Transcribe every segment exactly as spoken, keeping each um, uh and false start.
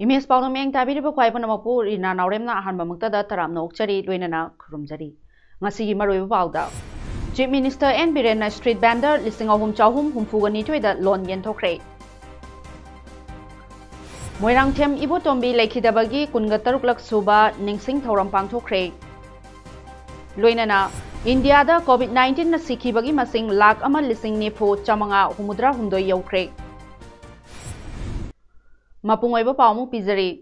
Image ꯄꯥꯎꯅ ꯃꯤꯠꯌꯦꯡ ꯇꯥꯕꯤꯔꯤꯕ ꯈ꯭ꯋꯥꯏ ꯄꯨꯝꯅꯃꯛꯄꯨ ꯔꯤꯅꯥ ꯅꯥꯎꯔꯦꯝꯅ ꯑꯍꯥꯟꯕꯃꯛꯇꯗ ꯇꯔꯥꯝꯅ ꯑꯣꯛꯆꯔꯤ, ꯂꯣꯏꯅꯅ ꯈꯨꯔꯨꯝꯖꯔꯤ꯫ ꯉꯁꯤꯒꯤ ꯃꯔꯨꯑꯣꯏꯕ ꯄꯥꯎꯗ, Chief Minister N ꯕꯤꯔꯦꯟꯅ street vendor ꯂꯤꯁꯤꯡ ꯑꯍꯨꯝ ꯆꯍꯨꯝ ꯍꯨꯝꯐꯨꯒ ꯅꯤꯊꯣꯏꯗ loan ꯌꯦꯟꯊꯣꯛꯈ꯭ꯔꯦ꯫ ꯃꯣꯏꯔꯥꯡꯊꯦꯝ ꯏꯕꯣꯇꯣꯝꯕꯤ ꯂꯩꯈꯤꯗꯕꯒꯤ ꯀꯨꯟꯒ ꯇꯔꯨꯛꯂꯛ ꯁꯨꯕ ꯅꯤꯡꯁꯤꯡ ꯊꯧꯔꯝ ꯄꯥꯡꯊꯣꯛꯈ꯭ꯔꯦ꯫ ꯂꯣꯏꯅꯅ ꯏꯟꯗꯤꯌꯥꯗ COVID nineteenꯅ ꯁꯤꯈꯤꯕꯒꯤ ꯃꯁꯤꯡ ꯂꯥꯈ ꯑꯃ ꯂꯤꯁꯤꯡ ꯅꯤꯐꯨ ꯆꯥꯃꯉꯥ ꯍꯨꯝꯐꯨꯇꯔꯥ ꯍꯨꯝꯗꯣꯏ ꯌꯧꯈ꯭ꯔꯦ꯫ ꯃꯄꯨꯡ ꯑꯣꯏꯕ ꯄꯥꯎ ꯑꯃꯨꯛ ꯄꯤꯖꯔꯤ꯫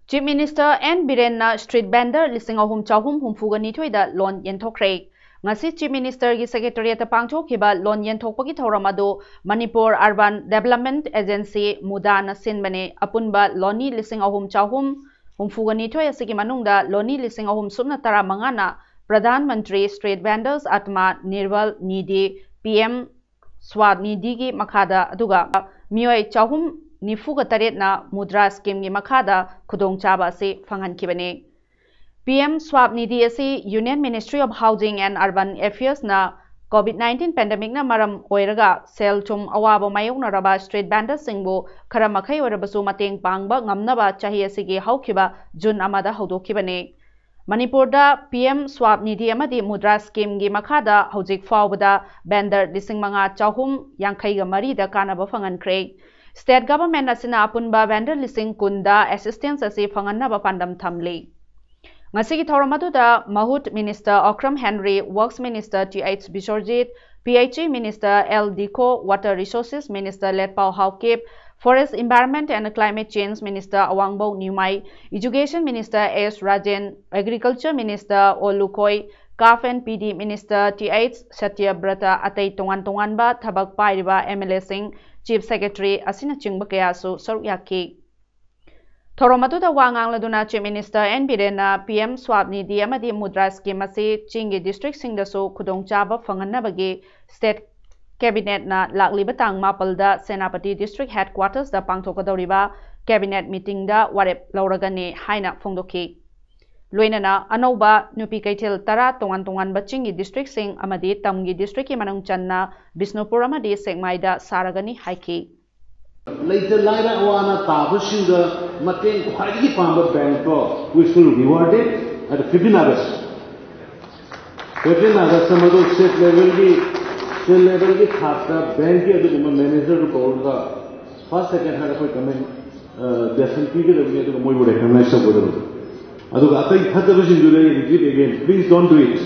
Chief Minister N ꯕꯤꯔꯦꯟꯅ street vendor ꯂꯤꯁꯤꯡ ꯑꯍꯨꯝ ꯆꯍꯨꯝ ꯍꯨꯝꯐꯨꯒ ꯅꯤꯊꯣꯏꯗ loan ꯌꯦꯟꯊꯣꯛꯈ꯭ꯔꯦ꯫ ꯉꯁꯤ Chief Ministerꯒꯤ Secretariatꯇ ꯄꯥꯡꯊꯣꯛꯈꯤꯕ loan ꯌꯦꯟꯊꯣꯛꯄꯒꯤ ꯊꯧꯔꯝ ꯑꯗꯨ Manipur Urban Development Agency, MUDAꯅ ꯁꯤꯟꯕꯅꯤ꯫ ꯑꯄꯨꯟꯕ ꯂꯣꯅꯤ ꯂꯤꯁꯤꯡ ꯑꯍꯨꯝ ꯆꯍꯨꯝ ꯍꯨꯝꯐꯨꯒ ꯅꯤꯊꯣꯏ ꯑꯁꯤꯒꯤ ꯃꯅꯨꯡꯗ ꯂꯣꯅꯤ ꯂꯤꯁꯤꯡ ꯑꯍꯨꯝ ꯁꯨꯞꯅ ꯇꯔꯥꯃꯉꯥꯅ Pradhan Mantri Street Vendors Atma Nirbhar Nidhi, P M Swanidiꯒꯤ ꯃꯈꯥꯗ, ꯑꯗꯨꯒ ꯃꯤꯑꯣꯏ ꯆꯍꯨꯝ ꯅꯤꯐꯨꯒ ꯇꯔꯦꯠꯅ MUDRA schemeꯒꯤ ꯃꯈꯥꯗ ꯈꯨꯗꯣꯡꯆꯥꯕ ꯑꯁꯤ ꯐꯪꯍꯟꯈꯤꯕꯅꯤ꯫ P M Swanithi ꯑꯁꯤ Union Ministry of Housing and Urban Affairsꯅ COVID nineteen pandemicꯅ ꯃꯔꯝ ꯑꯣꯏꯔꯒ ꯁꯦꯜ ꯊꯨꯝ ꯑꯋꯥꯕ ꯃꯥꯌꯣꯛꯅꯔꯕ street vendorꯁꯤꯡꯕꯨ ꯈꯔ ꯃꯈꯩ ꯑꯣꯏꯔꯕꯁꯨ ꯃꯇꯦꯡ ꯄꯥꯡꯕ ꯉꯝꯅꯕ ꯆꯍꯤ ꯑꯁꯤꯒꯤ ꯍꯧꯈꯤꯕ June ꯑꯃꯗ ꯍꯧꯗꯣꯛꯈꯤꯕꯅꯤ꯫ ꯃꯅꯤꯄꯨꯔꯗ P M Swanithi ꯑꯃꯗꯤ MUDRA schemeꯒꯤ ꯃꯈꯥꯗ ꯍꯧꯖꯤꯛ ꯐꯥꯎꯕꯗ vendor ꯂꯤꯁꯤꯡ ꯃꯉꯥ ꯆꯍꯨꯝ ꯌꯥꯡꯈꯩꯒ ꯃꯔꯤꯗ ꯀꯥꯟꯅꯕ ꯐꯪꯍꯟꯈ꯭ꯔꯦ꯫ State government ꯑꯁꯤꯅ ꯑꯄꯨꯟꯕ vendor ꯂꯤꯁꯤꯡ ꯀꯨꯟꯗ assistance ꯑꯁꯤ ꯐꯪꯍꯟꯅꯕ ꯄꯥꯟꯗꯝ ꯊꯝꯂꯤ꯫ ꯉꯁꯤꯒꯤ ꯊꯧꯔꯝ ꯑꯗꯨꯗ ꯃꯍꯨꯠ Minister Okram Henry, Works Minister Th Biswarjit, P H E Minister L Dikho, Water Resources Minister Letpao Haokip, Forest, Environment and Climate Change Minister Awangbou Newmai, Education Minister S Rajen, Agriculture Minister O Lukoi, CAF and PD Minister Th Satyabrata, ꯑꯇꯩ ꯇꯣꯉꯥꯟ ꯇꯣꯉꯥꯟꯕ ꯊꯕꯛ ꯄꯥꯏꯔꯤꯕ MLAꯁꯤꯡ, Chief Secretary ꯑꯁꯤꯅꯆꯤꯡꯕ ꯀꯌꯥꯁꯨ ꯁꯔꯨꯛ ꯌꯥꯈꯤ꯫ ꯊꯧꯔꯝ ꯑꯗꯨꯗ ꯋꯥ ꯉꯥꯡꯂꯗꯨꯅ Chief Minister N Birenꯅ PM Swaniddhi ꯑꯃꯗꯤ Mudra Scheme ꯑꯁꯤ ꯆꯤꯡꯒꯤ districtꯁꯤꯡꯗꯁꯨ ꯈꯨꯗꯣꯡꯆꯥꯕ ꯐꯪꯍꯟꯅꯕꯒꯤ State Cabinetꯅ ꯂꯥꯛꯂꯤꯕ ꯇꯥꯡ ꯃꯥꯄꯜꯗ ꯁꯦꯅꯥꯄꯇꯤ District Headquartersꯇ ꯄꯥꯡꯊꯣꯛꯀꯗꯧꯔꯤꯕ Cabinet meetingꯗ ꯋꯥꯔꯦꯞ ꯂꯧꯔꯒꯅꯤ ꯍꯥꯏꯅ ꯐꯣꯡꯗꯣꯛꯈꯤ꯫ ꯂꯣꯏꯅꯅ ꯑꯅꯧꯕ ꯅꯨꯄꯤ ꯀꯩꯊꯦꯜ ꯇꯔꯥ ꯇꯣꯉꯥꯟ ꯇꯣꯉꯥꯟꯕ ꯆꯤꯡꯒꯤ districtꯁꯤꯡ ꯑꯃꯗꯤ ꯇꯝꯒꯤ districtꯀꯤ ꯃꯅꯨꯡ ꯆꯟꯅ ꯕꯤꯁꯅꯨꯄꯨꯔ ꯑꯃꯗꯤ ꯁꯦꯛꯃꯥꯏꯗ ꯁꯥꯔꯒꯅꯤ ꯍꯥꯏꯈꯤ꯫ ꯂꯩꯇ ꯂꯥꯏꯔ ꯑꯋꯥ ꯑꯅꯥ ꯇꯥꯕꯁꯤꯡꯗ ꯃꯇꯦꯡ ꯈ꯭ꯋꯥꯏꯗꯒꯤ ꯄꯥꯡꯕ bankꯇꯣ we shall reward it at fifteen August. Fifteen August ꯃꯗꯨ state levelꯒꯤ, state levelꯒꯤ ꯊꯥꯛꯇ bankꯀꯤ ꯑꯗꯨꯒꯨꯝꯕ managerꯗꯨ ꯀꯧꯔꯒ first, second ꯍꯥꯏꯔ ꯑꯩꯈꯣꯏ comment, ꯑ, ꯗꯦꯁꯟ ꯄꯤꯒꯗꯕꯅꯤ, ꯑꯗꯨꯒ ꯃꯣꯏꯕꯨ recognize ꯇꯧꯒꯗꯕꯅꯤ꯫ ꯑꯗꯨꯒ ꯑꯇꯩ ꯐꯠꯇꯕꯁꯤꯡꯗꯨꯗ ꯑꯩ repeat again, please don't do it.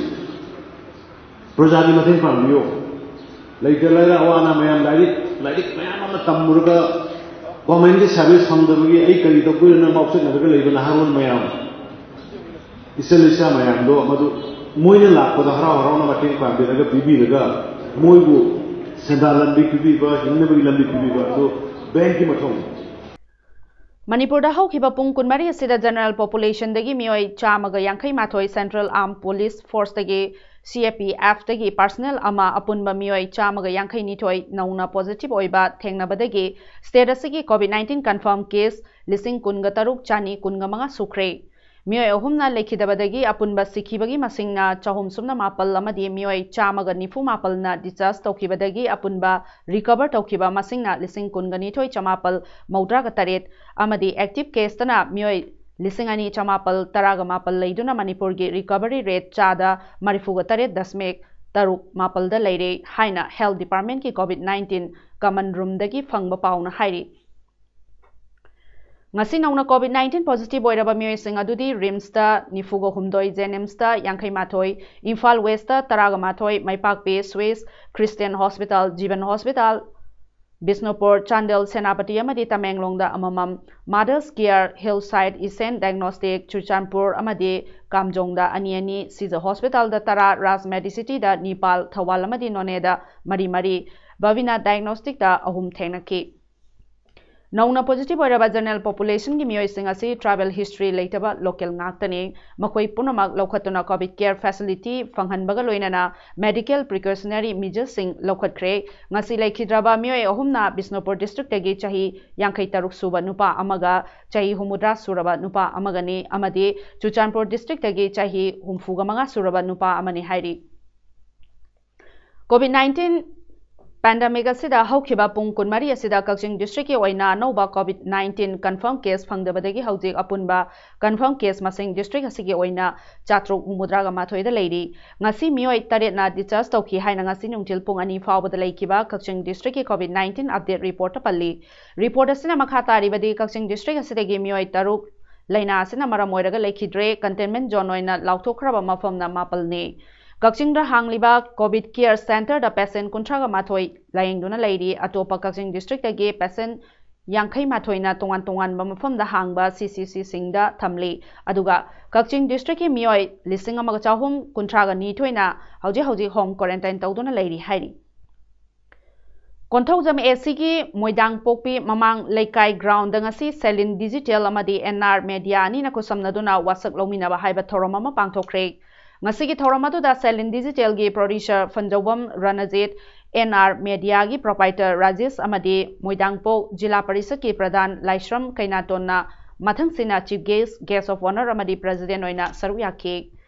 ꯄ꯭ꯔꯖꯥꯒꯤ ꯃꯇꯦꯡ ꯄꯥꯡꯕꯤꯌꯨ꯫ ꯂꯩꯇ ꯂꯥꯏꯔ ꯑꯋꯥ ꯑꯅꯥ ꯃꯌꯥꯝ, ꯂꯥꯏꯔꯤꯛ, ꯂꯥꯏꯔꯤꯛ ꯃꯌꯥꯝ ꯑꯃ ꯇꯝꯃꯨꯔꯒ governmentꯀꯤ service ꯐꯪꯗꯕꯒꯤ ꯑꯩ ꯀꯔꯤ ꯇꯧꯗꯣꯏꯅꯣ ꯉꯥꯎꯆꯠꯅꯔꯒ ꯂꯩꯕ ꯅꯍꯥꯔꯣꯜ ꯃꯌꯥꯝ, ꯏꯆꯜ ꯏꯆꯥ ꯃꯌꯥꯝꯗꯣ ꯃꯗꯨ ꯃꯣꯏꯅ ꯂꯥꯛꯄꯗ ꯍꯔꯥꯎ ꯍꯔꯥꯎꯅ ꯃꯇꯦꯡ ꯄꯥꯡꯕꯤꯔꯒ ꯄꯤꯕꯤꯔꯒ ꯃꯣꯏꯕꯨ ꯁꯦꯟꯗꯥꯟ ꯂꯝꯕꯤ ꯄꯤꯕꯤꯕ, ꯍꯤꯡꯅꯕꯒꯤ ꯂꯝꯕꯤ ꯄꯤꯕꯤꯕ ꯑꯗꯨ bankꯀꯤ ꯃꯊꯧꯅꯤ꯫ ꯃꯅꯤꯄꯨꯔꯗ ꯍꯧꯈꯤꯕ ꯄꯨꯡ ꯀꯨꯟꯃꯔꯤ ꯑꯁꯤꯗ general populationꯗꯒꯤ ꯃꯤꯑꯣꯏ ꯆꯥꯝꯃꯒ ꯌꯥꯡꯈꯩ ꯃꯥꯊꯣꯏ Central Armed Police Forceꯇꯒꯤ, CAPFꯇꯒꯤ personnel ꯑꯃ, ꯑꯄꯨꯟꯕ ꯃꯤꯑꯣꯏ ꯆꯥꯝꯃꯒ ꯌꯥꯡꯈꯩ ꯅꯤꯊꯣꯏ ꯅꯧꯅ positive ꯑꯣꯏꯕ ꯊꯦꯡꯅꯕꯗꯒꯤ state ꯑꯁꯤꯒꯤ COVID nineteen confirm case ꯂꯤꯁꯤꯡ ꯀꯨꯟꯒ ꯇꯔꯨꯛ ꯆꯥꯅꯤ ꯀꯨꯟꯒ ꯃꯉꯥ ꯁꯨꯈ꯭ꯔꯦ꯫ ꯃꯤꯑꯣꯏ ꯑꯍꯨꯝꯅ ꯂꯩꯈꯤꯗꯕꯗꯒꯤ ꯑꯄꯨꯟꯕ ꯁꯤꯈꯤꯕꯒꯤ ꯃꯁꯤꯡꯅ ꯆꯍꯨꯝ ꯁꯨꯞꯅ ꯃꯥꯄꯜ ꯑꯃꯗꯤ ꯃꯤꯑꯣꯏ ꯆꯥꯝꯃꯒ ꯅꯤꯐꯨ ꯃꯥꯄꯜꯅ discharge ꯇꯧꯈꯤꯕꯗꯒꯤ ꯑꯄꯨꯟꯕ recover ꯇꯧꯈꯤꯕ ꯃꯁꯤꯡꯅ ꯂꯤꯁꯤꯡ ꯀꯨꯟꯒ ꯅꯤꯊꯣꯏ ꯆꯃꯥꯄꯜ ꯃꯧꯗ꯭ꯔꯥꯒ ꯇꯔꯦꯠ ꯑꯃꯗꯤ active caseꯇꯅ ꯃꯤꯑꯣꯏ ꯂꯤꯁꯤꯡ ꯑꯅꯤ ꯆꯃꯥꯄꯜ ꯇꯔꯥꯒ ꯃꯥꯄꯜ ꯂꯩꯗꯨꯅ ꯃꯅꯤꯄꯨꯔꯒꯤ recovery rate ꯆꯥꯗ ꯃꯔꯤꯐꯨꯒ ꯇꯔꯦꯠ ꯗꯁꯃꯤꯛ ꯇꯔꯨꯛ ꯃꯥꯄꯜꯗ ꯂꯩꯔꯦ ꯍꯥꯏꯅ Health Departmentꯀꯤ COVID nineteen command roomꯗꯒꯤ ꯐꯪꯕ ꯄꯥꯎꯅ ꯍꯥꯏꯔꯤ꯫ ꯉꯁꯤ ꯅꯧꯅ COVID nineteen positive ꯑꯣꯏꯔꯕ ꯃꯤꯑꯣꯏꯁꯤꯡ ꯑꯗꯨꯗꯤ RIMSꯇ ꯅꯤꯐꯨꯒ ꯍꯨꯝꯗꯣꯏ, JNIMSꯇ ꯌꯥꯡꯈꯩ ꯃꯥꯊꯣꯏ, ꯏꯝꯐꯥꯜ Westꯇ ꯇꯔꯥꯒ ꯃꯥꯊꯣꯏ, ꯃꯥꯏꯄꯥꯛꯄꯤ Swiss Christian Hospital, Jeevan Hospital, Bishnupur, Chandel, Senapati ꯑꯃꯗꯤ ꯇꯃꯦꯡꯂꯣꯡꯗ ꯑꯃꯃꯝ, Mothers Care, Hillside, Isen Diagnostic, Churachandpur ꯑꯃꯗꯤ ꯀꯥꯝꯖꯣꯡꯗ ꯑꯅꯤ ꯑꯅꯤ, ꯁꯤꯖ ꯍꯣꯁꯄꯤꯇꯥꯜꯗ ꯇꯔꯥ, ꯔꯥꯖ ꯃꯦꯗꯤꯁꯤꯇꯤꯗ ꯅꯤꯄꯥꯜ, ꯊꯧꯕꯥꯜ ꯑꯃꯗꯤ ꯅꯣꯅꯦꯗ ꯃꯔꯤ ꯃꯔꯤ, ꯕꯕꯤꯅꯥ ꯗꯥꯏꯒꯅꯣꯁꯇꯤꯛꯇ ꯑꯍꯨꯝ ꯊꯦꯡꯅꯈꯤ꯫ ꯅꯧꯅ ꯄꯣꯖꯤꯇꯤꯚ ꯑꯣꯏꯔꯕ ꯖꯦꯅꯔꯦꯜ ꯄꯣꯄꯨꯂꯦꯁꯟꯒꯤ ꯃꯤꯑꯣꯏꯁꯤꯡ ꯑꯁꯤ ꯇ꯭ꯔꯥꯏꯕꯦꯜ ꯍꯤꯁꯇ꯭ꯔꯤ ꯂꯩꯇꯕ ꯂꯣꯀꯦꯜ ꯉꯥꯛꯇꯅꯤ꯫ ꯃꯈꯣꯏ ꯄꯨꯝꯅꯃꯛ ꯂꯧꯈꯠꯇꯨꯅ ꯀꯣꯚꯤꯗ ꯀꯦꯌꯔ ꯐꯦꯁꯤꯂꯤꯇꯤ ꯐꯪꯍꯟꯕꯒ ꯂꯣꯏꯅꯅ ꯃꯦꯗꯤꯀꯦꯜ ꯄ꯭ꯔꯤꯀꯣꯁꯅꯔꯤ ꯃꯤꯖꯔꯁꯤꯡ ꯂꯧꯈꯠꯈ꯭ꯔꯦ꯫ ꯉꯁꯤ ꯂꯩꯈꯤꯗ꯭ꯔꯕ ꯃꯤꯑꯣꯏ ꯑꯍꯨꯝꯅ ꯕꯤꯁꯅꯨꯄꯨꯔ ꯗꯤꯁꯇ꯭ꯔꯤꯛꯇꯒꯤ ꯆꯍꯤ ꯌꯥꯡꯈꯩ ꯇꯔꯨꯛ ꯁꯨꯕ ꯅꯨꯄꯥ ꯑꯃꯒ ꯆꯍꯤ ꯍꯨꯝꯐꯨꯇꯔꯥ ꯁꯨꯔꯕ ꯅꯨꯄꯥ ꯑꯃꯒꯅꯤ ꯑꯃꯗꯤ ꯆꯨꯔꯆꯥꯟꯄꯨꯔ ꯗꯤꯁꯇ꯭ꯔꯤꯛꯇꯒꯤ ꯆꯍꯤ ꯍꯨꯝꯐꯨꯒ ꯃꯉꯥ ꯁꯨꯔꯕ ꯅꯨꯄꯥ ꯑꯃꯅꯤ ꯍꯥꯏꯔꯤ꯫ ꯀꯣꯚꯤꯗ ꯅꯥꯏꯟꯇꯤꯟ ꯄꯦꯟꯗꯦꯃꯤꯛ ꯑꯁꯤꯗ ꯍꯧꯈꯤꯕ ꯄꯨꯡ ꯀꯨꯟꯃꯔꯤ ꯑꯁꯤꯗ ꯀꯛꯆꯤꯡ ꯗꯤꯁꯇ꯭ꯔꯤꯛꯀꯤ ꯑꯣꯏꯅ ꯑꯅꯧꯕ ꯀꯣꯚꯤꯗ ꯅꯥꯏꯟꯇꯤꯟ ꯀꯟꯐꯥꯔꯝ ꯀꯦꯁ ꯐꯪꯗꯕꯗꯒꯤ ꯍꯧꯖꯤꯛ ꯑꯄꯨꯟꯕ ꯀꯟꯐꯥꯔꯝ ꯀꯦꯁ ꯃꯁꯤꯡ ꯗꯤꯁꯇ꯭ꯔꯤꯛ ꯑꯁꯤꯒꯤ ꯑꯣꯏꯅ ꯆꯥꯇ꯭ꯔꯨꯛ ꯍꯨꯝꯐꯨꯇꯔꯥꯒ ꯃꯥꯊꯣꯏꯗ ꯂꯩꯔꯤ꯫ ꯉꯁꯤ ꯃꯤꯑꯣꯏ ꯇꯔꯦꯠꯅ ꯗꯤꯁꯆꯥꯔꯖ ꯇꯧꯈꯤ ꯍꯥꯏꯅ ꯉꯁꯤ ꯅꯨꯡꯊꯤꯜ ꯄꯨꯡ ꯑꯅꯤ ꯐꯥꯎꯕꯗ ꯂꯩꯈꯤꯕ ꯀꯛꯆꯤꯡ ꯗꯤꯁꯇ꯭ꯔꯤꯛꯀꯤ ꯀꯣꯚꯤꯗ ꯅꯥꯏꯟꯇꯤꯟ ꯑꯞꯗꯦꯠ ꯔꯤꯄꯣꯔꯠꯇ ꯄꯜꯂꯤ꯫ ꯔꯤꯄꯣꯔꯠ ꯑꯁꯤꯅ ꯃꯈꯥ ꯇꯥꯔꯤꯕꯗꯤ, ꯀꯛꯆꯤꯡ ꯗꯤꯁꯇ꯭ꯔꯤꯛ ꯑꯁꯤꯗꯒꯤ ꯃꯤꯑꯣꯏ ꯇꯔꯨꯛ ꯂꯥꯏꯅꯥ ꯑꯁꯤꯅ ꯃꯔꯝ ꯑꯣꯏꯔꯒ ꯂꯩꯈꯤꯗ꯭ꯔꯦ꯫ ꯀꯟꯇꯦꯟꯃꯦꯟ ꯖꯣꯟ ꯑꯣꯏꯅ ꯂꯥꯎꯊꯣꯛꯈ꯭ꯔꯕ ꯃꯐꯝꯅ ꯃꯥꯄꯜꯅꯤ꯫ ꯀꯛꯆꯤꯡꯗ ꯍꯥꯡꯂꯤꯕ ꯀꯣꯚꯤꯗ ꯀꯦꯌꯔ ꯁꯦꯟꯇꯔꯗ ꯄꯦꯁꯦꯟ ꯀꯨꯟꯊ꯭ꯔꯥꯒ ꯃꯥꯊꯣꯏ ꯂꯥꯌꯦꯡꯗꯨꯅ ꯂꯩꯔꯤ꯫ ꯑꯇꯣꯞꯄ ꯀꯛꯆꯤꯡ ꯗꯤꯁꯇ꯭ꯔꯤꯛꯇꯒꯤ ꯄꯦꯁꯦꯟ ꯌꯥꯡꯈꯩ ꯃꯥꯊꯣꯏꯅ ꯇꯣꯉꯥꯟ ꯇꯣꯉꯥꯟꯕ ꯃꯐꯝꯗ ꯍꯥꯡꯕ ꯁꯤ ꯁꯤ ꯁꯤꯁꯤꯡꯗ ꯊꯝꯂꯤ꯫ ꯑꯗꯨꯒ ꯀꯛꯆꯤꯡ ꯗꯤꯁꯇ꯭ꯔꯤꯛꯀꯤ ꯃꯤꯑꯣꯏ ꯂꯤꯁꯤꯡ ꯑꯃꯒ ꯆꯍꯨꯝ ꯀꯨꯟꯊ꯭ꯔꯥꯒ ꯅꯤꯊꯣꯏꯅ ꯍꯧꯖꯤꯛ ꯍꯧꯖꯤꯛ ꯍꯣꯝ ꯀ꯭ꯋꯥꯔꯦꯟꯇꯥꯏꯟ ꯇꯧꯗꯨꯅ ꯂꯩꯔꯤ ꯍꯥꯏꯔꯤ꯫ ꯀꯣꯟꯊꯧꯖꯝ ꯑꯦ ꯁꯤꯒꯤ ꯃꯣꯏꯗꯥꯡꯄꯣꯛꯄꯤ ꯃꯃꯥꯡ ꯂꯩꯀꯥꯏ ꯒ꯭ꯔꯥꯎꯟꯗ ꯉꯁꯤ ꯁꯦꯂꯤꯟ ꯗꯤꯖꯤꯇꯦꯜ ꯑꯃꯗꯤ ꯑꯦꯟ ꯑꯥꯔ ꯃꯦꯗꯤꯌꯥ ꯑꯅꯤꯅ ꯈꯨꯠꯁꯝꯅꯗꯨꯅ ꯋꯥꯁꯛ ꯂꯧꯃꯤꯟꯅꯕ ꯍꯥꯏꯕ ꯊꯧꯔꯝ ꯑꯃ ꯄꯥꯡꯊꯣꯛꯈ꯭ꯔꯦ꯫ ꯉꯁꯤꯒꯤ ꯊꯧꯔꯝ ꯑꯗꯨꯗ ꯁꯦꯂꯤꯟ ꯗꯤꯖꯤꯇꯦꯜꯒꯤ producer Phanjoubam Ranjit, N R ꯃꯦꯗꯤꯌꯥꯒꯤ ꯄ꯭ꯔꯣꯄꯥꯏꯇꯔ ꯔꯥꯖꯦꯁ ꯑꯃꯗꯤ ꯃꯣꯏꯗꯥꯡꯄꯣꯛ ꯖꯤꯂꯥ ꯄꯔꯤꯁꯠꯀꯤ ꯄ꯭ꯔꯙꯥꯟ ꯂꯥꯏꯁ꯭ꯔꯝ ꯀꯩꯅꯥꯇꯣꯟꯅ ꯃꯊꯪꯁꯤꯅ chief guest, guest of honour ꯑꯃꯗꯤ ꯄ꯭ꯔꯦꯁꯤꯗꯦꯟ ꯑꯣꯏꯅ ꯁꯔꯨꯛ ꯌꯥꯈꯤ꯫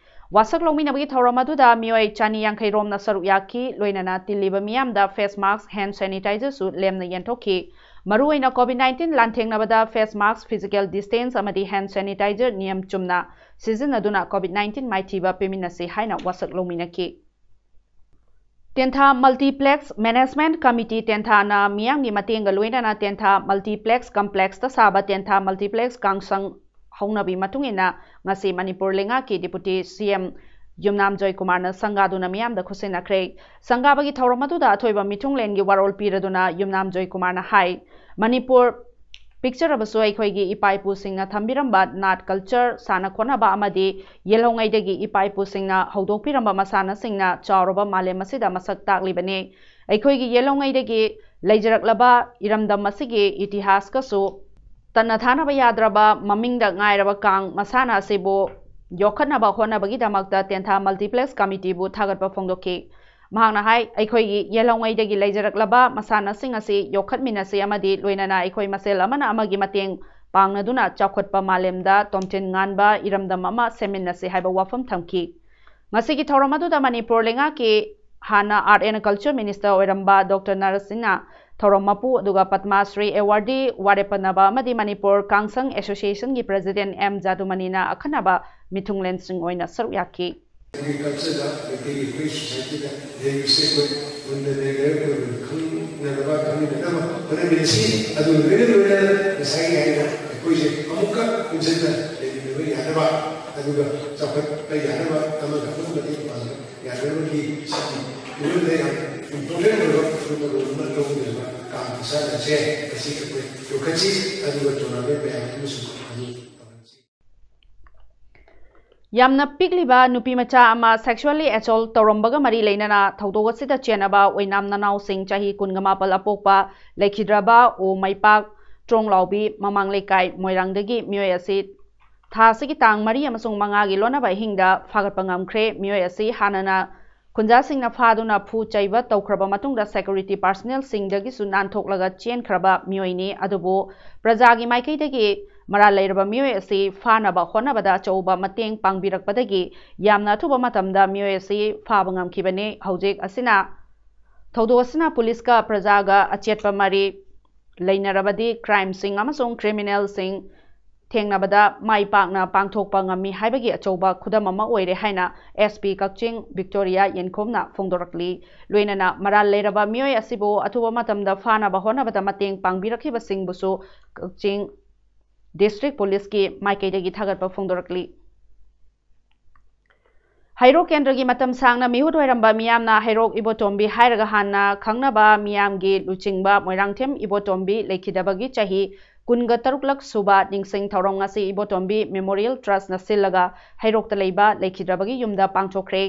ꯋꯥꯁꯛ ꯂꯧꯃꯤꯟꯅꯕꯒꯤ ꯊꯧꯔꯝ ꯑꯗꯨꯗ ꯃꯤꯑꯣꯏ ꯆꯅꯤ ꯌꯥꯡꯈꯩ ꯔꯣꯝꯅ ꯁꯔꯨꯛ ꯌꯥꯈꯤ, ꯂꯣꯏꯅꯅ ꯇꯤꯜꯂꯤꯕ ꯃꯤꯌꯥꯝꯗ ꯐꯦꯁ ꯃꯥꯁꯛ, ꯍꯦꯟ ꯁꯦꯅꯤꯇꯥꯏꯖꯔꯁꯨ ꯂꯦꯝꯅ ꯌꯦꯟꯊꯣꯛꯈꯤ꯫ ꯃꯔꯨꯑꯣꯏꯅ ꯀꯣꯚꯤꯗ ꯅꯥꯏꯟꯇꯤꯟ ꯂꯥꯟꯊꯦꯡꯅꯕꯗ ꯐꯦꯁ ꯃꯥꯁꯛ, ꯐꯤꯖꯤꯀꯦꯜ ꯗꯤꯁꯇꯦꯟꯁ ꯑꯃꯗꯤ ꯍꯦꯟ ꯁꯦꯅꯤꯇꯥꯏꯖꯔ ꯅꯤꯌꯝ ꯆꯨꯝꯅ ꯁꯤꯖꯤꯟꯅꯗꯨꯅ ꯀꯣꯚꯤꯗ ꯅꯥꯏꯟꯇꯤꯟ ꯃꯥꯏꯊꯤꯕ ꯄꯤꯃꯤꯟꯅꯁꯤ ꯍꯥꯏꯅ ꯋꯥꯁꯛ ꯂꯧꯃꯤꯟꯅꯈꯤ꯫ ꯇꯦꯟꯊꯥ ꯃꯜꯇꯤꯄ꯭ꯂꯦꯛꯁ ꯃꯦꯅꯦꯖꯃꯦꯟꯠ ꯀꯃꯤꯇꯤ ꯇꯦꯟꯊꯥꯅ ꯃꯤꯌꯥꯝꯒꯤ ꯃꯇꯦꯡꯒ ꯂꯣꯏꯅꯅ ꯇꯦꯟꯊꯥ ꯃꯜꯇꯤꯄ꯭ꯂꯦꯛꯁ ꯀꯝꯄ꯭ꯂꯦꯛꯁꯇ ꯁꯥꯕ ꯇꯦꯟꯊꯥ ꯃꯜꯇꯤꯄ꯭ꯂꯦꯛꯁ ꯀꯥꯡꯁꯪ ꯍꯧꯅꯕꯤ ꯃꯇꯨꯡ ꯏꯟꯅ ꯉꯁꯤ ꯃꯅꯤꯄꯨꯔ ꯂꯩꯉꯥꯛꯀꯤ ꯗꯤꯄꯨꯇꯤ ꯁꯤ ꯑꯦꯝ ꯌꯨꯝꯅꯥꯝ ꯖꯣꯏꯀꯨꯃꯥꯔꯅ ꯁꯪꯒꯥꯗꯨꯅ ꯃꯤꯌꯥꯝꯗ ꯈꯨꯠꯁꯤꯟꯅꯈ꯭ꯔꯦ꯫ ꯁꯪꯒꯥꯕꯒꯤ ꯊꯧꯔꯝ ꯑꯗꯨꯗ ꯑꯊꯣꯏꯕ ꯃꯤꯊꯨꯡꯂꯦꯟꯒꯤ ꯋꯥꯔꯣꯜ ꯄꯤꯔꯗꯨꯅ ꯌꯨꯝꯅꯥꯝ ꯖꯣꯏꯀꯨꯃꯥꯔꯅ ꯍꯥꯏ, ꯃꯅꯤꯄꯨꯔ ꯄꯤꯛꯆꯔꯕꯁꯨ ꯑꯩꯈꯣꯏꯒꯤ ꯏꯄꯥ ꯏꯄꯨꯁꯤꯡꯅ ꯊꯝꯕꯤꯔꯝꯕ ꯅꯥꯠ ꯀꯜꯆꯔ, ꯁꯥꯟꯅ ꯈꯣꯠꯅꯕ ꯑꯃꯗꯤ ꯌꯦꯜꯍꯧꯉꯩꯗꯒꯤ ꯏꯄꯥ ꯏꯄꯨꯁꯤꯡꯅ ꯍꯧꯗꯣꯛꯄꯤꯔꯝꯕ ꯃꯁꯥꯟꯅꯁꯤꯡꯅ ꯆꯥꯎꯔꯕ ꯃꯥꯂꯦꯝ ꯑꯁꯤꯗ ꯃꯁꯛ ꯇꯥꯛꯂꯤꯕꯅꯤ꯫ ꯑꯩꯈꯣꯏꯒꯤ ꯌꯦꯜꯍꯧꯉꯩꯗꯒꯤ ꯂꯩꯖꯔꯛꯂꯕ ꯏꯔꯝꯗꯝ ꯑꯁꯤꯒꯤ ꯏꯇꯤꯍꯥꯁꯀꯁꯨ ꯇꯠꯅ ꯊꯥꯅꯕ ꯌꯥꯗ꯭ꯔꯕ ꯃꯃꯤꯡꯗ ꯉꯥꯏꯔꯕ ꯀꯥꯡ ꯃꯁꯥꯟꯅ ꯑꯁꯤꯕꯨ ꯌꯣꯛꯈꯠꯅꯕ ꯍꯣꯠꯅꯕꯒꯤꯗꯃꯛꯇ ꯇꯦꯟꯊꯥ ꯃꯜꯇꯤꯄ꯭ꯂꯦꯛꯁ ꯀꯃꯤꯇꯤꯕꯨ ꯊꯥꯒꯠꯄ ꯐꯣꯡꯗꯣꯛꯈꯤ꯫ ꯃꯍꯥꯛꯅ ꯍꯥꯏ, ꯑꯩꯈꯣꯏꯒꯤ ꯌꯦꯜꯍꯧꯉꯩꯗꯒꯤ ꯂꯩꯖꯔꯛꯂꯕ ꯃꯁꯥꯟꯅꯁꯤꯡ ꯑꯁꯤ ꯌꯣꯛꯈꯠꯃꯤꯟꯅꯁꯤ ꯑꯃꯗꯤ ꯂꯣꯏꯅꯅ ꯑꯩꯈꯣꯏ ꯃꯁꯦꯜ ꯑꯃꯅ ꯑꯃꯒꯤ ꯃꯇꯦꯡ ꯄꯥꯡꯅꯗꯨꯅ ꯆꯥꯎꯈꯠꯄ ꯃꯥꯂꯦꯝꯗ ꯇꯣꯝꯊꯤꯟ ꯉꯥꯟꯕ ꯏꯔꯝꯗꯝ ꯑꯃ ꯁꯦꯝꯃꯤꯟꯅꯁꯤ ꯍꯥꯏꯕ ꯋꯥꯐꯝ ꯊꯝꯈꯤ꯫ ꯉꯁꯤꯒꯤ ꯊꯧꯔꯝ ꯑꯗꯨꯗ ꯃꯅꯤꯄꯨꯔ ꯂꯩꯉꯥꯛꯀꯤ ꯍꯥꯟꯅ Art and Culture Minister ꯑꯣꯏꯔꯝꯕ ꯗꯣꯛꯇꯔ ꯅꯔꯁꯤꯅ ꯊꯧꯔꯝ ꯃꯄꯨ, ꯑꯗꯨꯒ ꯄꯗꯃꯥ ꯁ꯭ꯔꯤ ꯑꯦꯋꯥꯔꯗꯤ ꯋꯥꯔꯦꯄꯅꯕ ꯑꯃꯗꯤ ꯃꯅꯤꯄꯨꯔ ꯀꯥꯡꯁꯪ ꯑꯦꯁꯣꯁꯤꯌꯦꯁꯟꯒꯤ ꯄ꯭ꯔꯦꯁꯤꯗꯦꯟꯠ ꯑꯦꯝ ꯖꯥꯗꯨꯃꯅꯤꯅ ꯑꯈꯟꯅꯕ ꯃꯤꯊꯨꯡꯂꯦꯟꯁꯤꯡ ꯑꯣꯏꯅ ꯁꯔꯨꯛ ꯌꯥꯈꯤ꯫ ꯑꯩꯈꯣꯏꯒꯤ ꯀꯜꯆꯔꯗ, ꯃꯩꯇꯩꯒꯤ ꯑꯩꯈꯣꯏ ꯁꯣꯁꯥꯏꯇꯤꯗ ꯂꯩꯔꯤꯕꯁꯦ ꯑꯩꯈꯣꯏ ꯃꯨꯟꯅ ꯂꯩꯈ꯭ꯔꯦ, ꯑꯩꯈꯣꯏ ꯈꯪꯅꯅꯕ, ꯈꯪꯃꯤꯟꯅꯅꯕ ꯍꯣꯠꯅꯃꯤꯟꯅꯁꯤ꯫ ꯑꯗꯨꯒ ꯂꯣꯏꯅ ꯂꯣꯏꯅꯅ ꯉꯁꯥꯏꯒꯤ ꯍꯥꯏꯅ ꯑꯩꯈꯣꯏꯁꯦ ꯑꯃꯨꯛꯀ ꯄꯨꯟꯁꯤꯟꯅ ꯂꯩꯃꯤꯟꯅꯕ ꯌꯥꯅꯕ, ꯑꯗꯨꯒ ꯆꯥꯎꯈꯠꯄ ꯌꯥꯅꯕ, ꯑꯃꯒ ꯑꯃꯒ ꯃꯇꯦꯡ ꯄꯥꯡꯕ ꯌꯥꯅꯕꯒꯤ ꯁꯤꯒꯤ ꯐꯤꯕꯝꯗ ꯌꯥꯝ ꯏꯝꯄꯣꯔꯇꯦꯟ ꯑꯣꯏꯕ ꯃꯔꯨ ꯑꯃ ꯂꯧꯒꯗꯧꯔꯤꯕ ꯀꯥꯡ ꯃꯁꯥꯟꯅꯁꯦ ꯉꯁꯤ ꯑꯩꯈꯣꯏ ꯌꯣꯛꯈꯠꯁꯤ, ꯑꯗꯨꯒ ꯇꯣꯔꯅꯥꯃꯦꯟ ꯃꯌꯥꯝ ꯑꯃꯁꯨ ꯑꯗꯨ ꯇꯧꯍꯟꯁꯤ꯫ ꯌꯥꯝꯅ ꯄꯤꯛꯂꯤꯕ ꯅꯨꯄꯤ ꯃꯆꯥ ꯑꯃ sexually assault ꯇꯧꯔꯝꯕꯒ ꯃꯔꯤ ꯂꯩꯅꯅ ꯊꯧꯗꯣꯛ ꯑꯁꯤꯗ ꯆꯦꯟꯅꯕ ꯑꯣꯏꯅꯥꯝ ꯅꯅꯥꯎꯁꯤꯡ ꯆꯍꯤ ꯀꯨꯟꯒ ꯃꯥꯄꯜ ꯑꯄꯣꯛꯄ ꯂꯩꯈꯤꯗ꯭ꯔꯕ ꯑꯣ ꯃꯩꯄꯥꯛ ꯇ꯭ꯔꯣꯡꯂꯥꯎꯕꯤ ꯃꯃꯥꯡ ꯂꯩꯀꯥꯏ ꯃꯣꯏꯔꯥꯡꯗꯒꯤ ꯃꯤꯑꯣꯏ ꯑꯁꯤ ꯊꯥ ꯑꯁꯤꯒꯤ ꯇꯥꯡ ꯃꯔꯤ ꯑꯃꯁꯨꯡ ꯃꯉꯥꯒꯤ ꯂꯣꯟꯅꯕ ꯑꯍꯤꯡꯗ ꯐꯥꯒꯠꯄ ꯉꯝꯈ꯭ꯔꯦ꯫ ꯃꯤꯑꯣꯏ ꯑꯁꯤ ꯍꯥꯟꯅꯅ ꯈꯨꯟꯖꯥꯁꯤꯡꯅ ꯐꯥꯗꯨꯅ ꯐꯨ ꯆꯩꯕ ꯇꯧꯈ꯭ꯔꯕ ꯃꯇꯨꯡꯗ security personnelꯁꯤꯡꯗꯒꯤꯁꯨ ꯅꯥꯟꯊꯣꯛꯂꯒ ꯆꯦꯟꯈ꯭ꯔꯕ ꯃꯤꯑꯣꯏꯅꯤ꯫ ꯑꯗꯨꯕꯨ ꯄ꯭ꯔꯖꯥꯒꯤ ꯃꯥꯏꯀꯩꯗꯒꯤ ꯃꯔꯥꯜ ꯂꯩꯔꯕ ꯃꯤꯑꯣꯏ ꯑꯁꯤ ꯐꯥꯅꯕ ꯍꯣꯠꯅꯕꯗ ꯑꯆꯧꯕ ꯃꯇꯦꯡ ꯄꯥꯡꯕꯤꯔꯛꯄꯗꯒꯤ ꯌꯥꯝꯅ ꯑꯊꯨꯕ ꯃꯇꯝꯗ ꯃꯤꯑꯣꯏ ꯑꯁꯤ ꯐꯥꯕ ꯉꯝꯈꯤꯕꯅꯤ꯫ ꯍꯧꯖꯤꯛ ꯑꯁꯤꯅ, ꯊꯧꯗꯣꯛ ꯑꯁꯤꯅ ꯄꯨꯂꯤꯁꯀ ꯄ꯭ꯔꯖꯥꯒ ꯑꯆꯦꯠꯄ ꯃꯔꯤ ꯂꯩꯅꯔꯕꯗꯤ crimeꯁꯤꯡ ꯑꯃꯁꯨꯡ criminalꯁꯤꯡ ꯊꯦꯡꯅꯕꯗ ꯃꯥꯏ ꯄꯥꯛꯅ ꯄꯥꯡꯊꯣꯛꯄ ꯉꯝꯃꯤ ꯍꯥꯏꯕꯒꯤ ꯑꯆꯧꯕ ꯈꯨꯗꯝ ꯑꯃ ꯑꯣꯏꯔꯦ ꯍꯥꯏꯅ SP ꯀꯛꯆꯤꯡ ꯕꯤꯛꯇꯣꯔꯤꯌꯥ ꯌꯦꯟꯈꯣꯝꯅ ꯐꯣꯡꯗꯣꯔꯛꯂꯤ꯫ ꯂꯣꯏꯅꯅ ꯃꯔꯥꯜ ꯂꯩꯔꯕ ꯃꯤꯑꯣꯏ ꯑꯁꯤꯕꯨ ꯑꯊꯨꯕ ꯃꯇꯝꯗ ꯐꯥꯅꯕ ꯍꯣꯠꯅꯕꯗ ꯃꯇꯦꯡ ꯄꯥꯡꯕꯤꯔꯛꯈꯤꯕꯁꯤꯡꯕꯨꯁꯨ ꯀꯛꯆꯤꯡ district policeꯀꯤ ꯃꯥꯏꯀꯩꯗꯒꯤ ꯊꯥꯒꯠꯄ ꯐꯣꯡꯗꯣꯔꯛꯂꯤ꯫ ꯍꯩꯔꯣꯛ ꯀꯦꯟꯗ꯭ꯔꯒꯤ ꯃꯇꯝ ꯁꯥꯡꯅ ꯃꯤꯍꯨꯠ ꯑꯣꯏꯔꯝꯕ ꯃꯤꯌꯥꯝꯅ ꯍꯩꯔꯣꯛ ꯏꯕꯣꯇꯣꯝꯕꯤ ꯍꯥꯏꯔꯒ ꯍꯥꯟꯅ ꯈꯪꯅꯕ ꯃꯤꯌꯥꯝꯒꯤ ꯂꯨꯆꯤꯡꯕ ꯃꯣꯏꯔꯥꯡꯊꯦꯝ ꯏꯕꯣꯇꯣꯝꯕꯤ ꯂꯩꯈꯤꯗꯕꯒꯤ ꯆꯍꯤ ꯀꯨꯟꯒ ꯇꯔꯨꯛꯂꯛ ꯁꯨꯕ ꯅꯤꯡꯁꯤꯡ ꯊꯧꯔꯝ ꯉꯁꯤ ꯏꯕꯣꯇꯣꯝꯕꯤ ꯃꯦꯃꯣꯔꯤꯌꯦꯜ ꯇ꯭ꯔꯁꯅ ꯁꯤꯜꯂꯒ ꯍꯩꯔꯣꯛꯇ ꯂꯩꯕ ꯂꯩꯈꯤꯗ꯭ꯔꯕꯒꯤ ꯌꯨꯝꯗ ꯄꯥꯡꯊꯣꯛꯈ꯭ꯔꯦ꯫